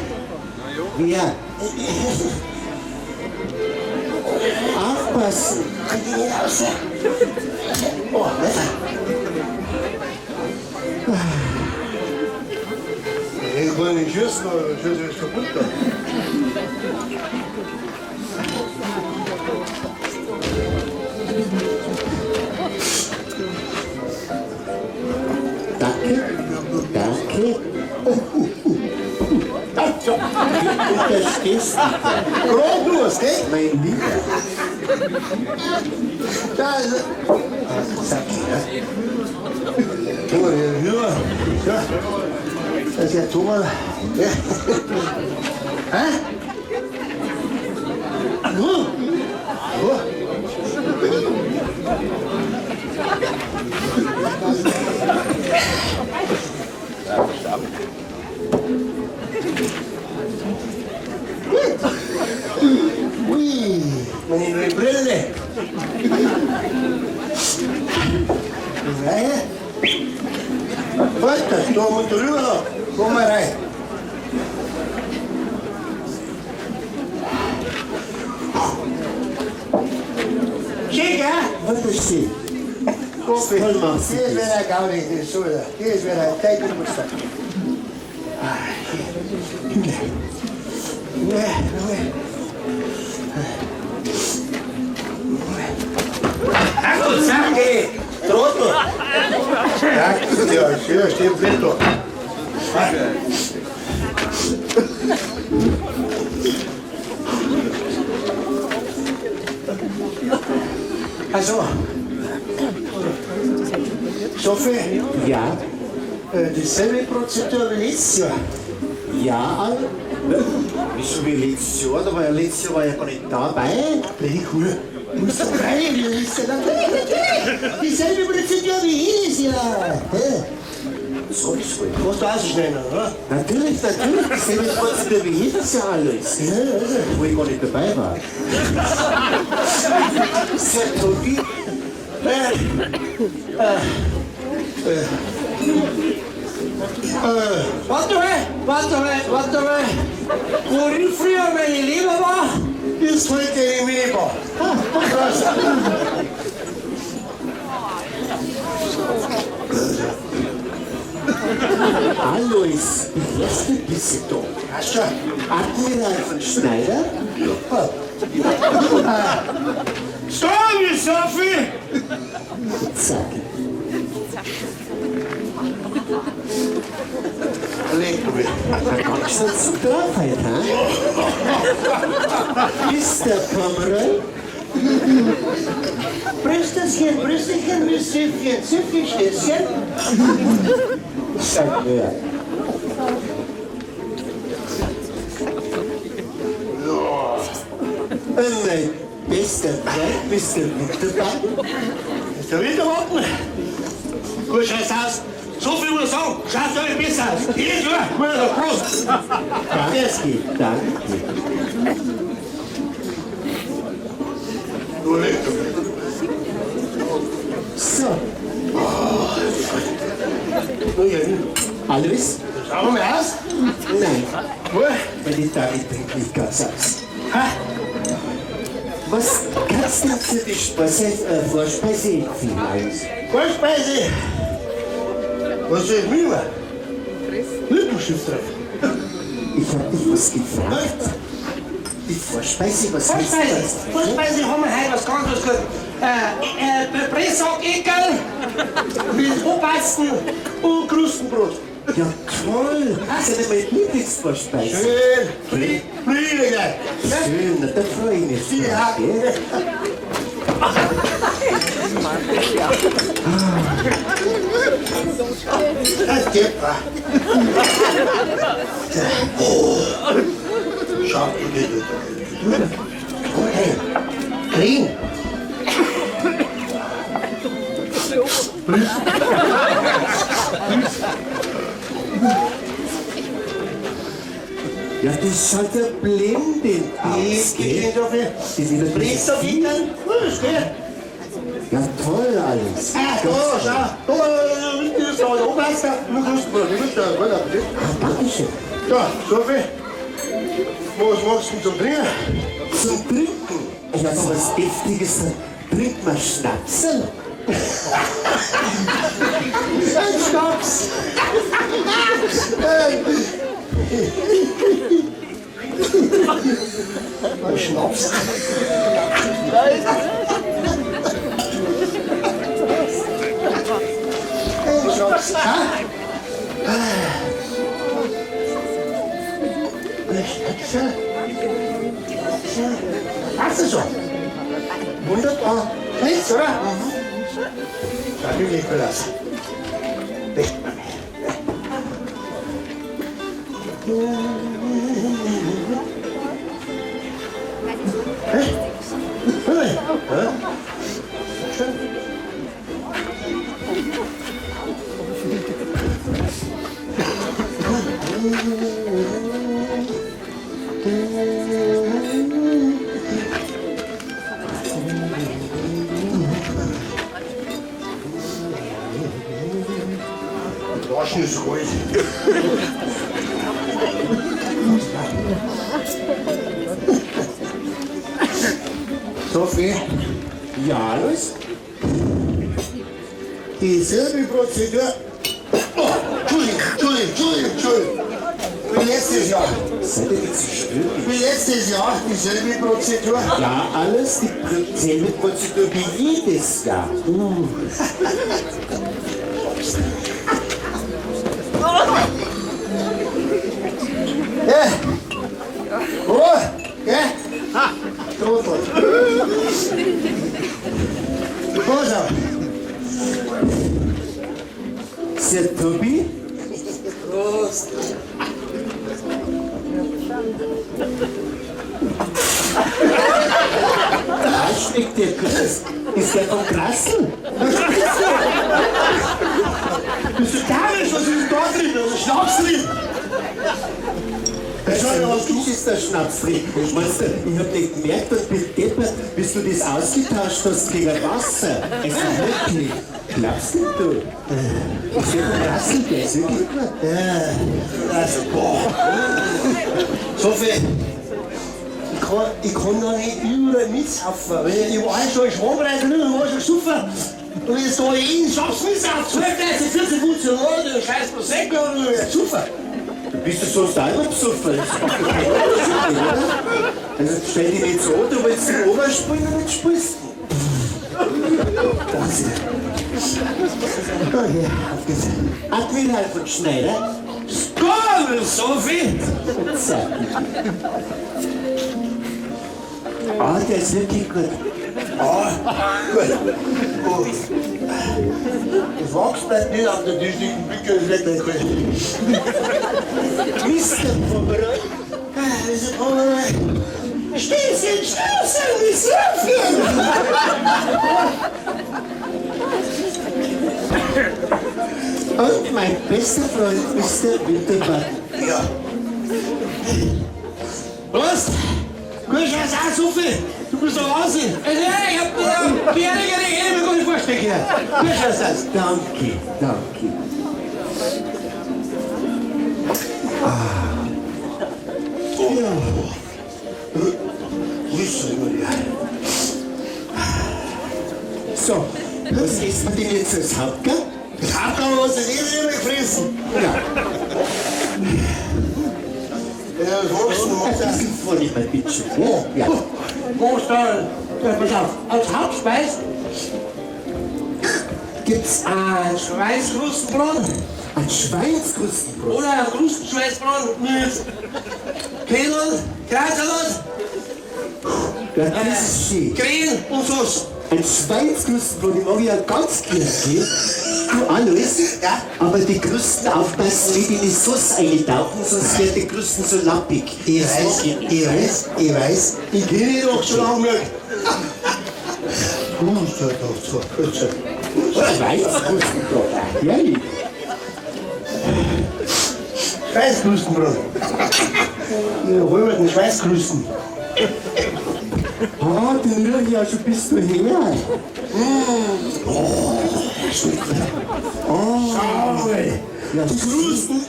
Wer? Aufpassen! Krieg ich nicht raus. Oh, besser. Ich kann nicht schießen, aber ich schieße jetzt kaputt da. Danke, danke. Oh, Unterstehst du, Gerade gell? mein Lieber. Da ist er. Sag ich, ja. Guck mal, hier rüber. Ja. Das ist der Thomas. Ja. Hä? Nu? Oh. Ui, meine neue Brille. Nein. Warte, da musst du rüber da. Komm mal rein. Schön, gell? Wunderschön. Sophie, Toll machst du das das. wäre ein Gaudi, das ist so wieder. Das wäre ein dein Geburtstag. Nee, Ach du Sacke! Trottel! Ja, schön, steht blind da. Also, Sophie, Ja, dieselbe Prozedur wie letztes Jahr. ja, Al. Wieso wie letztes Jahr? Da war ja letztes Jahr war ja gar nicht dabei. Blöde Kuh. Muss doch rein, wie ist denn natürlich, natürlich. Dieselbe Prozedur wie jedes Jahr. Hä? Sag ich's wohl. Musst du auch so schnell noch, oder? Natürlich, natürlich, dieselbe Prozedur wie jedes Jahr, Alois. Ja, also. Wo ich gar nicht dabei war. Sir Tobi, Warte mal, warte mal, warte mal. Wo ich früher meine Leber war, Ist heute die Minibar. Krass. Alois, ich lass dich ein bisschen da. Hast du? Admiral von Schneider? Stopp, Sophie! Zack. Leg du mich. Ganz schön zum drauf heute, hä? Ist der Pomeroy? Brüsterchen, Brüsterchen, mit Süffchen, Süffchen, Stößchen. Sag mir. Mein bester Freund, Mr. Winterbank. Ist der Winterwarten? Gut, scheiß aus. So viel muss ich sagen. Schaut euch besser aus. Jedes Jahr. Gut, Prost. Danke, danke. Du leg du mich. So, Nu, ja, Alois? Schauen wir mal aus. Nein, Wo? meine Dame trinkt nicht ganz aus. Ha? Was kannst du für die Vorspeise empfehlen, Alois? Vorspeise. Was soll ich mir? Lippenstift drauf. Ich hab dich was gefragt. Die Vorspeise, was heißt Vorspeise, das? Vorspeise haben wir heute was ganz was gut. Pressack-Eckerl mit Obasten und Krustenbrot. Ja, toll. Das ist ja meine Lieblingsvorspeise. Schön. Friede gleich. Schön, na, da freue ich mich drauf, Ja. gell? Das geht. Oh. Schau, du, du, du, du. Okay. Grün. Ja, das schaut ja blendend aus, gell? Das Das ist wieder Pressack-Eckerl. Das geht. Ja, toll alles. Ah, da, schau. Da, das ist da, Obasten und Krustenbrot. Ich wünsche dir einen guten Appetit. Ah, Dankeschön. Ja, Sophie. Was machst du denn zum Trinken? Zum Trinken. Ja, so was Deftiges, dann trinkt man Schnapsel. Ein Schnaps. Ein Schnaps. Ein Schnaps. Ha? Schön. Schön. Passt das schon? Wunderbar. Nichts, oder? Mhm. Schaut wirklich gut aus. Echt. Hä? Hä? Schön. Waschen ist ruhig. Sophie, Ja, Alois? dieselbe Prozedur. Oh, Entschuldigung, Entschuldigung, Entschuldigung, Entschuldigung. Wie letztes Jahr. Seid ihr nicht so störrisch? Wie letztes Jahr dieselbe Prozedur. Ja, alles dieselbe Prozedur wie jedes Jahr. Ja. Oh, gell? Ha, Trottel. Pass auf. Sir Tobi? Prost. Da schmeckt der gut. Ist der vom Krassel? Bist du dämlich? Was ist denn da drin? Da ist Schnaps drin. Das ist der Schnaps drin. Meinst du, ich hab nicht gemerkt und bin deppert, bis du das ausgetauscht hast gegen Wasser. Also wirklich. Glaubst du nicht, du? Ist der vom Krassel, der ist wirklich gut. Ja, also, boah. Sophie, ich kann da nicht überall mitsaufen. Weil ich war schon in Schwammreisen und war schon gesoffen. Und jetzt da jeden Schnaps mitsaufen. 12, 13, 14, 15 Jahre, der scheiß Prosecco und ich gesoffen. Du bist ja sonst auch immer besoffen. Das macht doch keinen Unterschied, oder? Also stell dich nicht so an, du willst den Oberspielen und nicht spielst. Das Okay, auf geht's. Admiral von Schneider. Skål, Sophie! Ah, der ist wirklich gut. Ah, gut. Oh. Das Wachs bleibt nicht auf der Tisch liegen, Bicke ist weg, mein Mr. Pomeroy. Mr. Pomeroy. Stößchen, Stößchen, wie Söpfchen! Und mein bester Freund Mr. Winterbutton. Ja. Prost! Gut, scheiß auch, Sophie! Du bist doch Wahnsinn! Also, ich hab die Ehre, ich mir gar nicht vorstellen können. Gut, scheiß aus. Danke, danke. Grüß dich, Maria. So, was essen wir denn jetzt als Hauptgang? Das Hauptgang hast du eh immer gefressen. Ja, Ja, das Wachsen ein macht bisschen vorne mal bitte schön. Ja. Prost, ja, pass auf, als Hauptspeis gibt's ein Schweinskrustenbrot Ein Schweinskrustenbrot. oder ein Krustenschweinsbrot mit Knödel, Krautsalat, Ja, das ist schön. Krähen und Sauce. Ein Schweinskrustenbrot, ich mag ich ja ganz gern, gell? Du Alois, Ja? aber die Krusten aufpassen, nicht in die Sauce eintauchen, sonst werden die Krusten so lappig. Ich weiß, ich weiß, ich weiß. Ich kenne dich doch schon lange genug. Gut, ja, doch, so, gut, so. Schweinskrustenbrot, herrlich. Schweißkrustenbrot. Ja, hol mir den Schweißkrusten. Ah, den rühre ich ja schon bis du her. Schau mal. Ja, Die Krusten,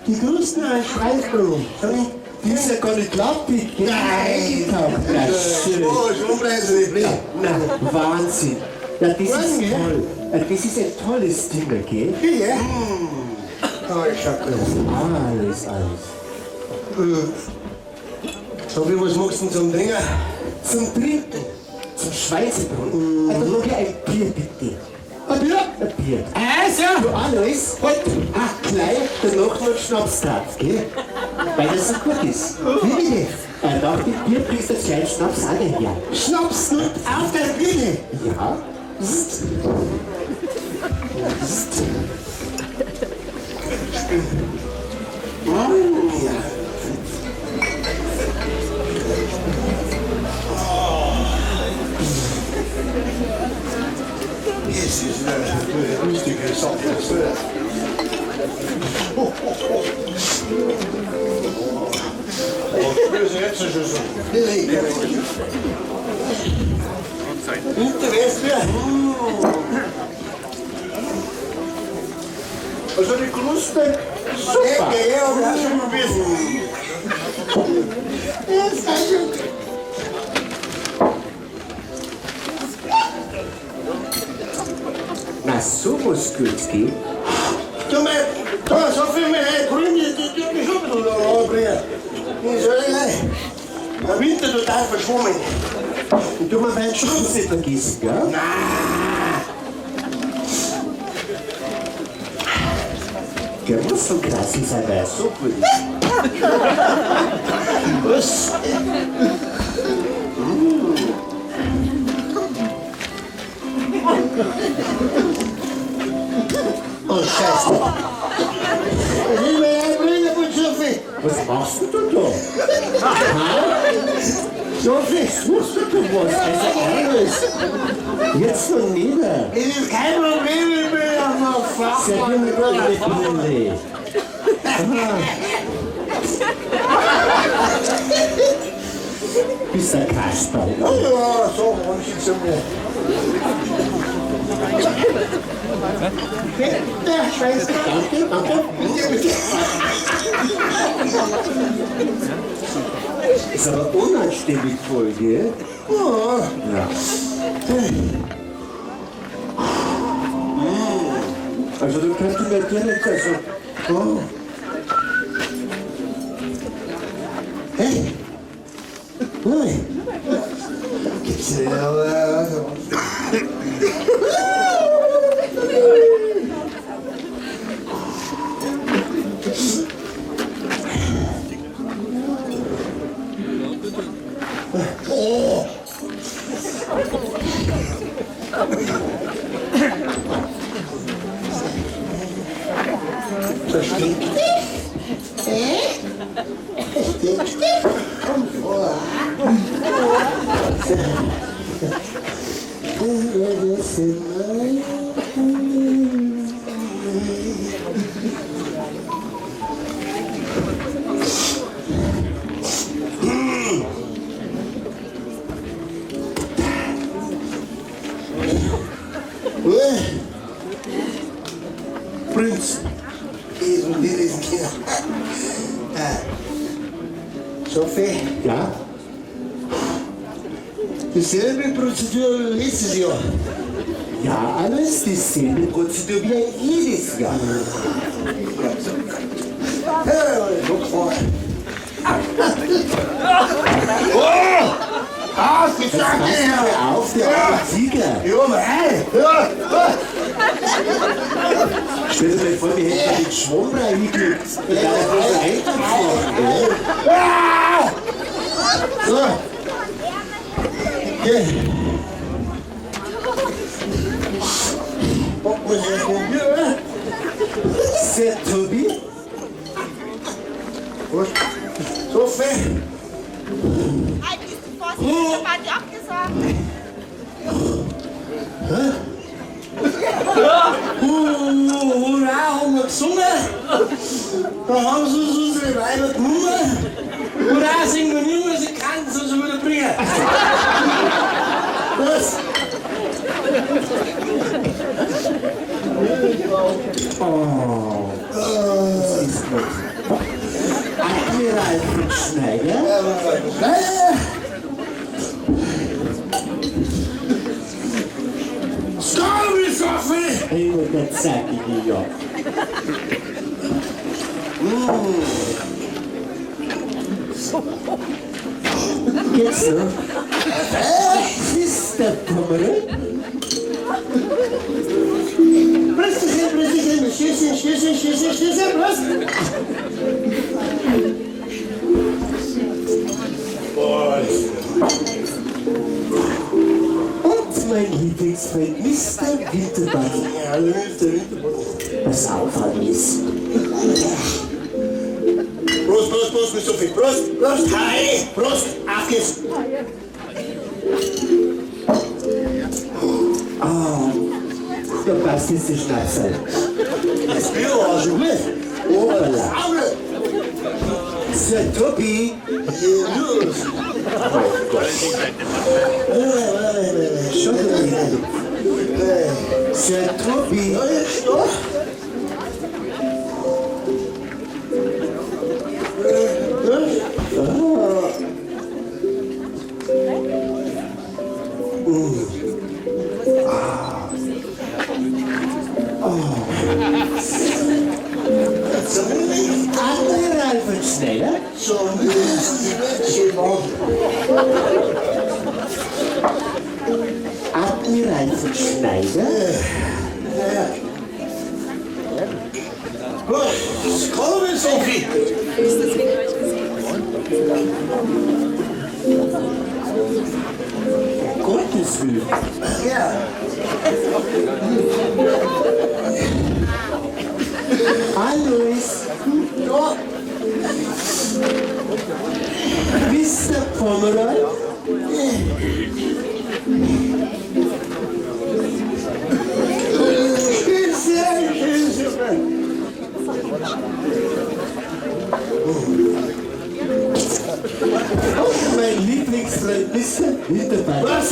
die Krusten an Schweißbrot. Schau mal. Die ist ja gar nicht lappig, gell? Nein. Ja, schön. Oh, Schwimmreise nicht blöd. Na, Wahnsinn. Ja, das ist Wahnsinn, gell? toll. Ja, das ist ein tolles Dinner, gell? Ja. Oh, ich schau gut. Alles, alles. Sophie, was magst du denn zum Trinken? Zum Trinken, zum Schweinsbrot. Also noch ein Bier, bitte. Ein Bier? Ein Bier. Eins, ja. Du Alois, Halt. ach, gleich danach noch Schnaps drauf, gell? Weil das so gut ist. Wie bitte? Nach dem Bier bringst du einen kleinen Schnaps auch her. Schnaps und auf der Bühne. Ja? Das ist eine lustige Sache. Das ist. Das ist jetzt schon so. Und der Rest wäre. Also die Kruste, super. Ja, hab ich auch schon probiert. Ja, sehr gut. Na, sowas gut, gell? Du, mein, du, so viel mit der Grüne, die tut mich schon ein bisschen da anbringen. Ich soll nicht. Der Winter total verschwommen. Und du mal meinen Schnaps nicht vergessen, gell? Nein! Der muss so krass sein, weil er so gut ist. Was? Oh, Scheiße. Das ist meine Brille von Sophie. Was machst denn du da? Sophie, Suchst du da was? Also alles. Jetzt noch nicht. es ist kein Problem, ich bin auf der Servier mir doch eine Brille. Bist ein Kasperl. Ja, so, manche zu mir. Bitte, Schwester. Danke, danke. Bitte, bitte. Ist aber unanständig voll, gell? Ja. Ja. Also du könntest mir direkt, also... Oh. Hey. Ui. Gibt's ja, aber. Oh. Das stinkt. Das stinkt. Komm vor. Prinz. Esel, die Sophie, Ja? dieselbe Prozedur wie letztes Jahr. Ja, alles dieselbe Prozedur wie jedes Jahr. Ja, guck mal. Oh! Ah, die Jetzt Zacke! pass mal auf, der arme Tiger. Ja, mei! Ja! Stell dir mal vor, wir hätten den Schwamm reingekriegt. Und dann bloß reingefahren, gell? Ah! So. Okay. Packen wir sie probieren, oder? Sehr, Tobi. Was? Sophie! Eigentlich ist die Vorsitzende abgesagt. Hurra, haben wir gesungen. Da haben sie uns unsere Weiber genommen. Hurra, singen wir nicht mehr, sie kann es uns wieder bringen. Was? Oh, das ist was. Admiral von Schneider. Sorry, Sophie! Immer der zackige Job. Geht's noch? Ist der Kummer? Prösterchen, Prösterchen, Schüsschen, Schüsschen, Schüsschen, Schüsschen, Prost. Lieblingsfreund Mr. Winterbattel. Ja, der Winterbattel. Pass auf, Alois. Prost, Prost, Prost, mit Sophie. Prost, Prost, hi, Prost, auf geht's. Ah, da passt jetzt die Schnapsal. Das Bier war schon gut. Hoppala. Auge. Sir Tobi. Los. Oh Gott. Schau dir mal hin. Sir Tobi. Ja, jetzt doch. Admiral von Schneider. So müssen die Menschen machen. Admiral von Schneider. Gut, komm, Sophie. Um Gottes Willen. Ja. Alois. Ja. Mr. Pomeroy. Sehr schön, super. Und mein Lieblingsfreund Mr. Winterbattel. Was?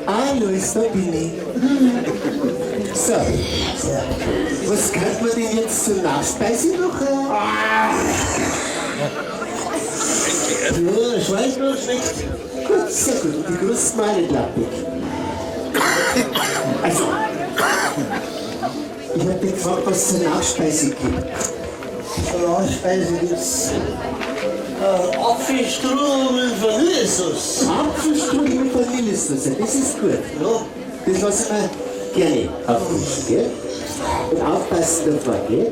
Alois, da bin ich. So, was könnte man denn jetzt zur Nachspeise noch? Ja, Schweinsbrot schmeckt. Gut, sehr gut. Und die Krusten auch nicht lappig. Also, ich hab dich gefragt, was es zur Nachspeise gibt. Zur Nachspeise gibt's Apfelstrudel mit Vanillesauce. Apfelstrudel mit Vanillesauce, das ist gut. Ja. Das lasse ich mir gerne auftischen, gell? Und aufpassen davor, gell?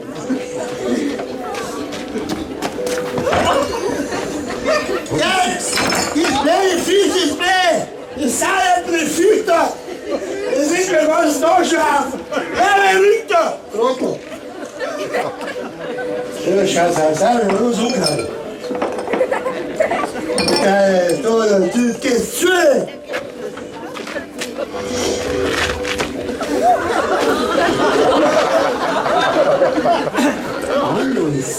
Ja, das blöde Viech, das blöde. Das sauer Viech da. Das ist mir ganz Tag schon auf. Ja, wer rückt da? Trottel. Ja, schau, schau, schau, wir haben uns umgehauen. Da, du gehst zu. Alois.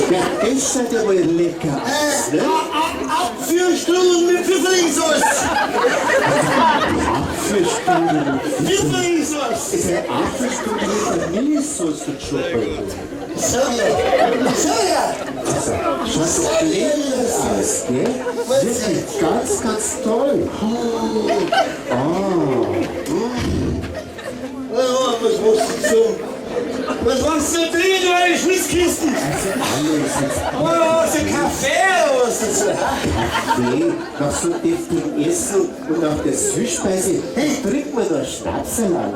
Ja, das schaut ja wohl lecker aus, ne? Apfelstrudel mit Pfifferlingsauce. Apfelstrudel mit Pfifferlingsauce. Ist ein Apfelstrudel mit Vanillesauce und Schokolade. So ja. So ja. Also, schaut so blendend aus, gell? Wirklich ganz, ganz toll. Ah. Was machst du zum? Was machst du drin, du eine Schwitzkisten? Also, Alois, jetzt Oh, was ein Kaffee oder was dazu? Kaffee, nach so deftigem Essen und nach der Süßspeise, hey, trink mal noch Schnapsal.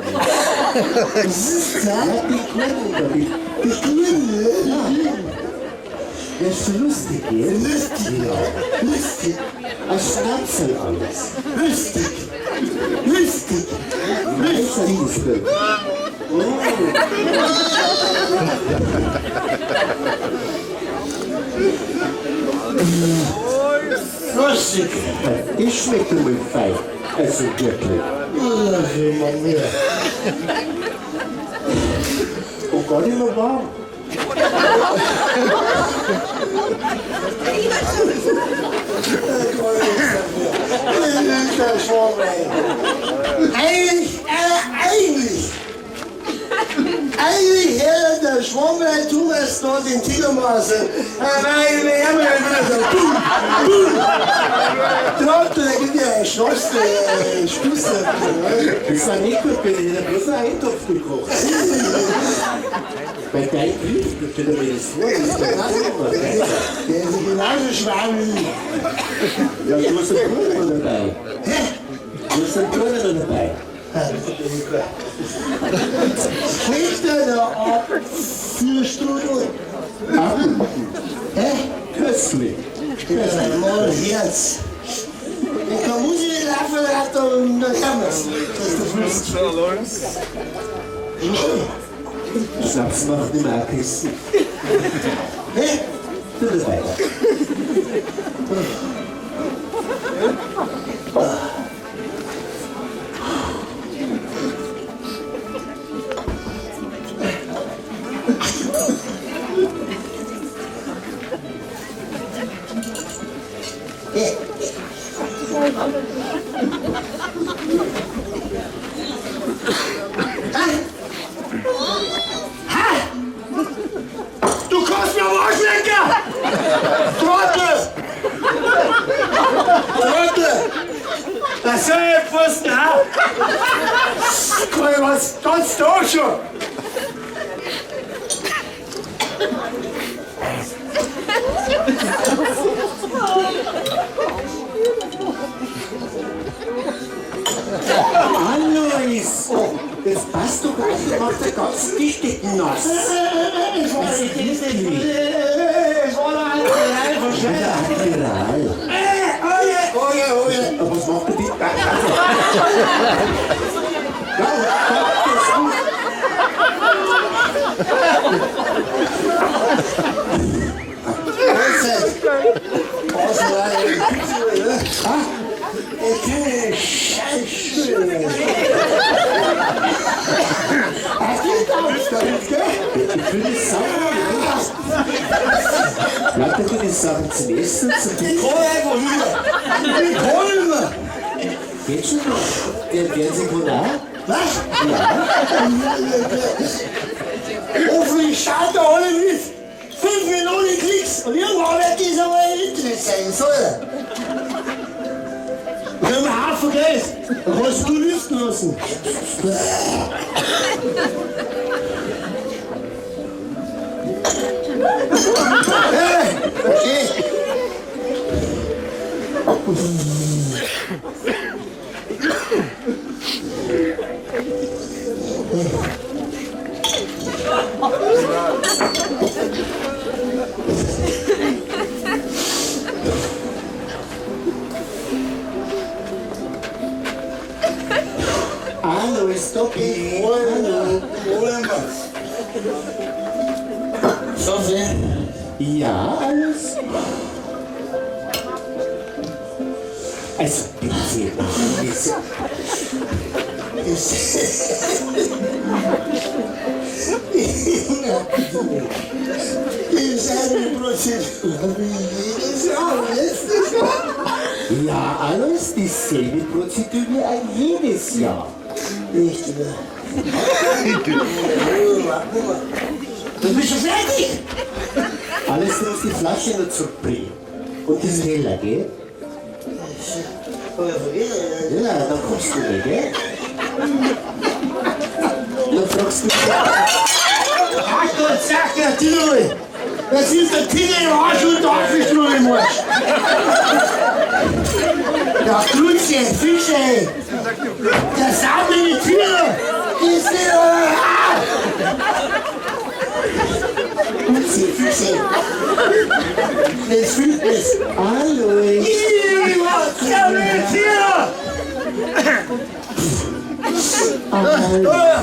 Was ist das? Ja, die Gurken da, die Die Gurken, ja. Das ist schon lustig, gell? Lustig. Ja. Lustig. Ein Schnapsal alles. Lustig. Lustig. Lustig. Oh. Lustig. Das schmeckt einmal fein. Also wirklich. Ach, Mann, mir. Und gar nicht mehr warm. Eigentlich, eigentlich, eigentlich hätte der Schwammrei Thomas da den Tigermaße. Weil wir haben ja wieder so, boom, boom. Trottel, da gibt ja einen Schloss, Spieß. Das war nicht gut, wenn ich hätte bloß einen Eintopf gekocht. Bei deinem Glück, stell dir mal das vor, das ist der Nachbar. Der ist genauso schwer wie ich. Ja, du hast einen Bruder noch dabei. Hä? Du hast einen Bruder noch dabei. Schmeckt der Apfelstrudel? Hä? Köstlich. Ja, mal Herz. Ich kann Musik nicht laufen, dann hören wir's. Dass du fühlst. Schnaps macht nicht mehr pissen. Hä? Bitte weiter. Du kannst mir am Arsch lecken! Trottel! Trottel! Das soll ich Pfosten, ha? Kann ich was ganz da schon? Alois! Oh, das passt doch gar nicht, macht der ganzen Tischdecken nass. Es war nicht, es war doch ein einfach Der schön. Admiral. Oje, oje, oje. Aber was macht der die? Ja, Gottes Willen. Mahlzeit. Was war denn? Ha? Ich Scheiße. Hast du das damit, gell? Ich will das sauber. Bleibt dir die Sachen zum Essen, zum Trinken? Komm einfach wieder. Ich kann nicht mehr. Geht schon noch. Der Fernsehkanal? Was? Ja. Hoffentlich schaut da alle mit. 5 Millionen Klicks. Und irgendwann wird das einmal im Internet sein, soll er. Wir haben einen Haufen Geld. Dann kannst du lüften lassen. Hey, okay. Alois, Doppel. Hallo. Hallo. Sophie. Ja, alles. Also bitte, bitte. Dieselbe Prozedur wie jedes Jahr, letztes Jahr. Ja, alles dieselbe Prozedur wie ein jedes Jahr. Nicht mehr. Du bist schon fertig. Alles, du musst die Flasche noch zurückbringen. Und das Teller, gell? Ja, dann kommst du nicht, gell? Dann fragst du Ach Gott, sag der Tino. Das ist der Tino im Arsch und der Apfelstrudel im Arsch. Der Klutze, Fische, ey. Der saubere Tiere. Die sind... Ah! Klutze, Fische. Das fühlt es. Alois. Saubere Tiere. Alois.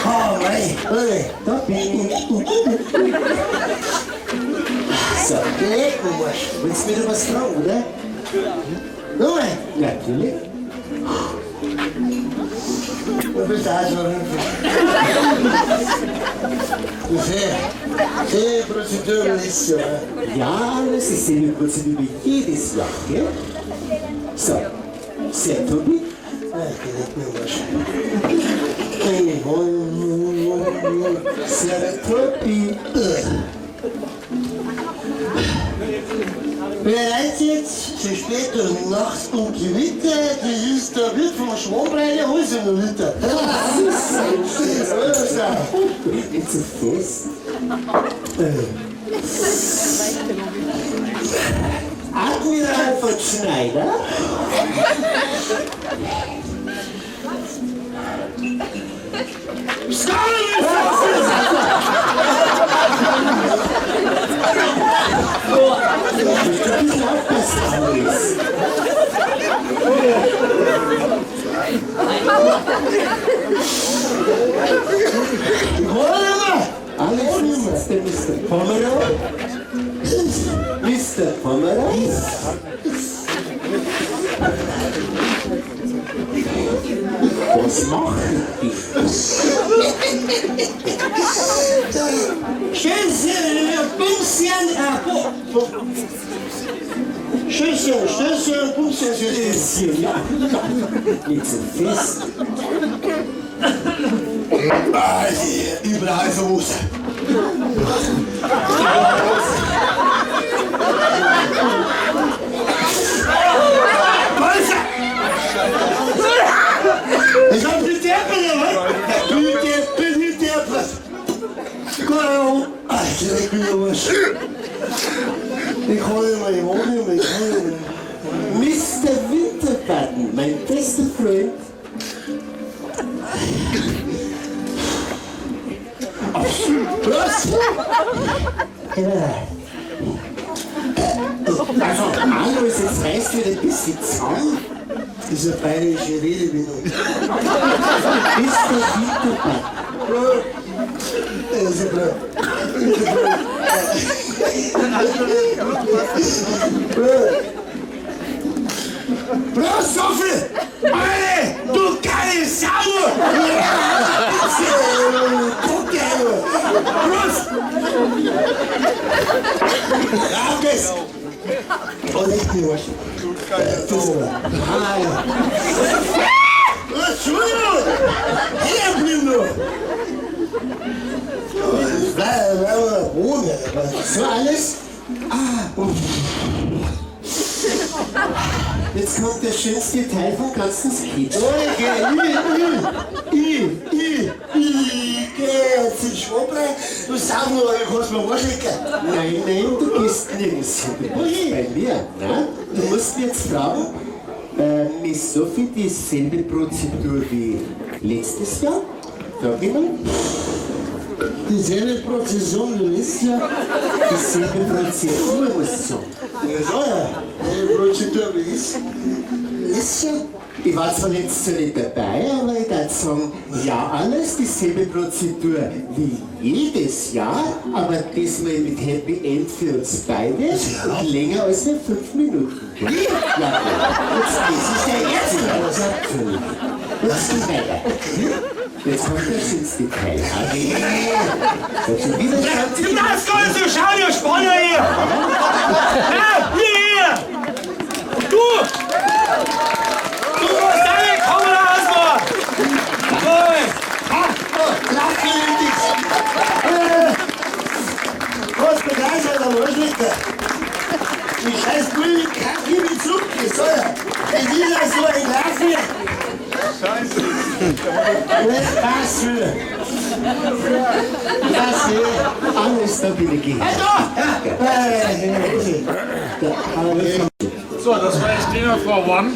Oh, mei. Ey. Da bin ich. So, Leck mich, Arsch. willst du wieder was fragen, oder? Nochmal. Natürlich. Du bist auch schon Sehr, sehr Prozedur letztes Jahr. Ja, das ist dieselbe Prozedur wie jedes Jahr, gell? So, sehr Tobi. Ach, leck mich, Arsch. Sehr Tobi. Wer reizt jetzt so spät durch Nacht und Gewitter, das ist der Wirt vom Schwammbreiner alles im Winter. So ist das. Nicht so fest. Admiral von Schneider. Musst du ein bisschen aufpassen, Alois. Alex, ist der Mr. Pomeroy? Mr. Pomeroy? Was machen die? Stößchen, Stößchen, Bumschen, Stößchen, ja. Nicht so fest. Ich brauche sowas. Ich hab die Deppe, was? Die Deppe, die Deppe. Ich bin was. Ich kann nicht mehr, ich will nicht mehr, ich kann nicht mehr. Mr. Winterbutton, mein bester Freund. Was? Also, Alois, jetzt reißt wieder ein bisschen zusammen. Das ist eine bayerische Redewendung. Mr. Winterbutton. Das ist blöd. Bloß so viel! Alter, du geile Sau! Bloß! Raus! Oh, leck mich, Arsch. Entschuldigung! Hier blieb nur! Bleib, bleib, ohne. So alles? Ah. Jetzt kommt der schönste Teil vom ganzen Sketch. Okay, ich geh jetzt ins Schwabre. Du sag nur, du kannst mir anschicken. Nein, nein, du gehst nirgends hin. Du bleibst bei mir. Ne? Du musst mir jetzt fragen, Miss Sophie, dieselbe Prozedur wie letztes Jahr? Frag mich mal. Dieselbe Prozession wie letztes Jahr? Dieselbe Prozedur, muss ich sagen. Ja, so, ja. Dieselbe Prozedur wie letztes Jahr? Ich war zwar letztes Jahr nicht dabei, aber ich darf sagen, ja, alles dieselbe Prozedur wie jedes Jahr, aber diesmal mit Happy End für uns beide und länger als nur 5 Minuten. Ja, jetzt das ist der erste. Natürlich. Jetzt geh weiter. Jetzt kommt der schönste Teil. Okay. Schon wieder Du darfst gar nicht so schauen, ihr Spanner hier! Ja, hier! Du! Du musst deine Kamera ausmachen! Was begeistert am Arschlecker? Die scheiß Bullen kacke mich zurück, das soll er. Das ist ja so ein Grafik. Scheiße. Was für? Was für? Alles da bin ich. So, das war jetzt Dinner for One,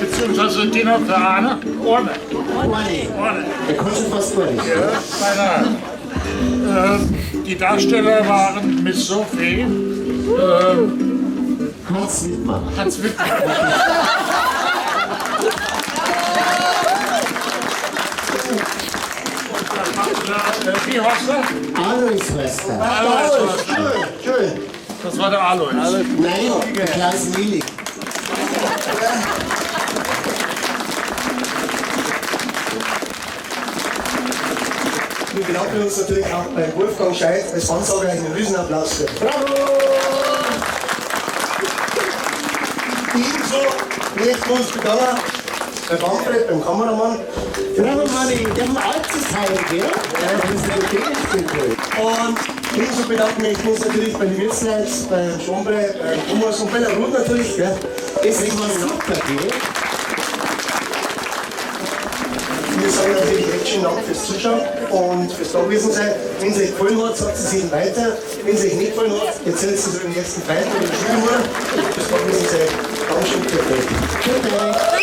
beziehungsweise Dinner für Arne. Ohne. Ohne. Ohne. Der konnte schon fast gar nicht. Ja, beinahe. Die Darsteller waren Miss Sophie, Hans Wittmann. Hans Wittmann. Wie heißt er? Alois heißt er. Alois. Schön, schön. Das war der Alois. Nein, der Klaus Milik. Wir bedanken uns natürlich auch bei Wolfgang Scheid als Ansager einen Riesenapplaus für. Bravo! Ebenso möchten wir uns bedanken bei Manfred, beim Kameramann. Bravo, Manni, der vom Altersheim, gell? Ja, das ist ein Gegenspiel. Und ebenso bedanken wir uns natürlich bei den Wirtsleuten, beim Schombre, beim Thomas und bei der Ruth natürlich, gell? Das ist super, gell? Wir sagen natürlich recht schönen Dank fürs Zuschauen und fürs Dagewesen sein. Wenn es euch gefallen hat, sagt es ihnen weiter. Wenn es euch nicht gefallen hat, erzählt es eurem ersten Freund oder Schwiegermutter. Fürs Dagewesen sein. Dankeschön, für euch. Gute.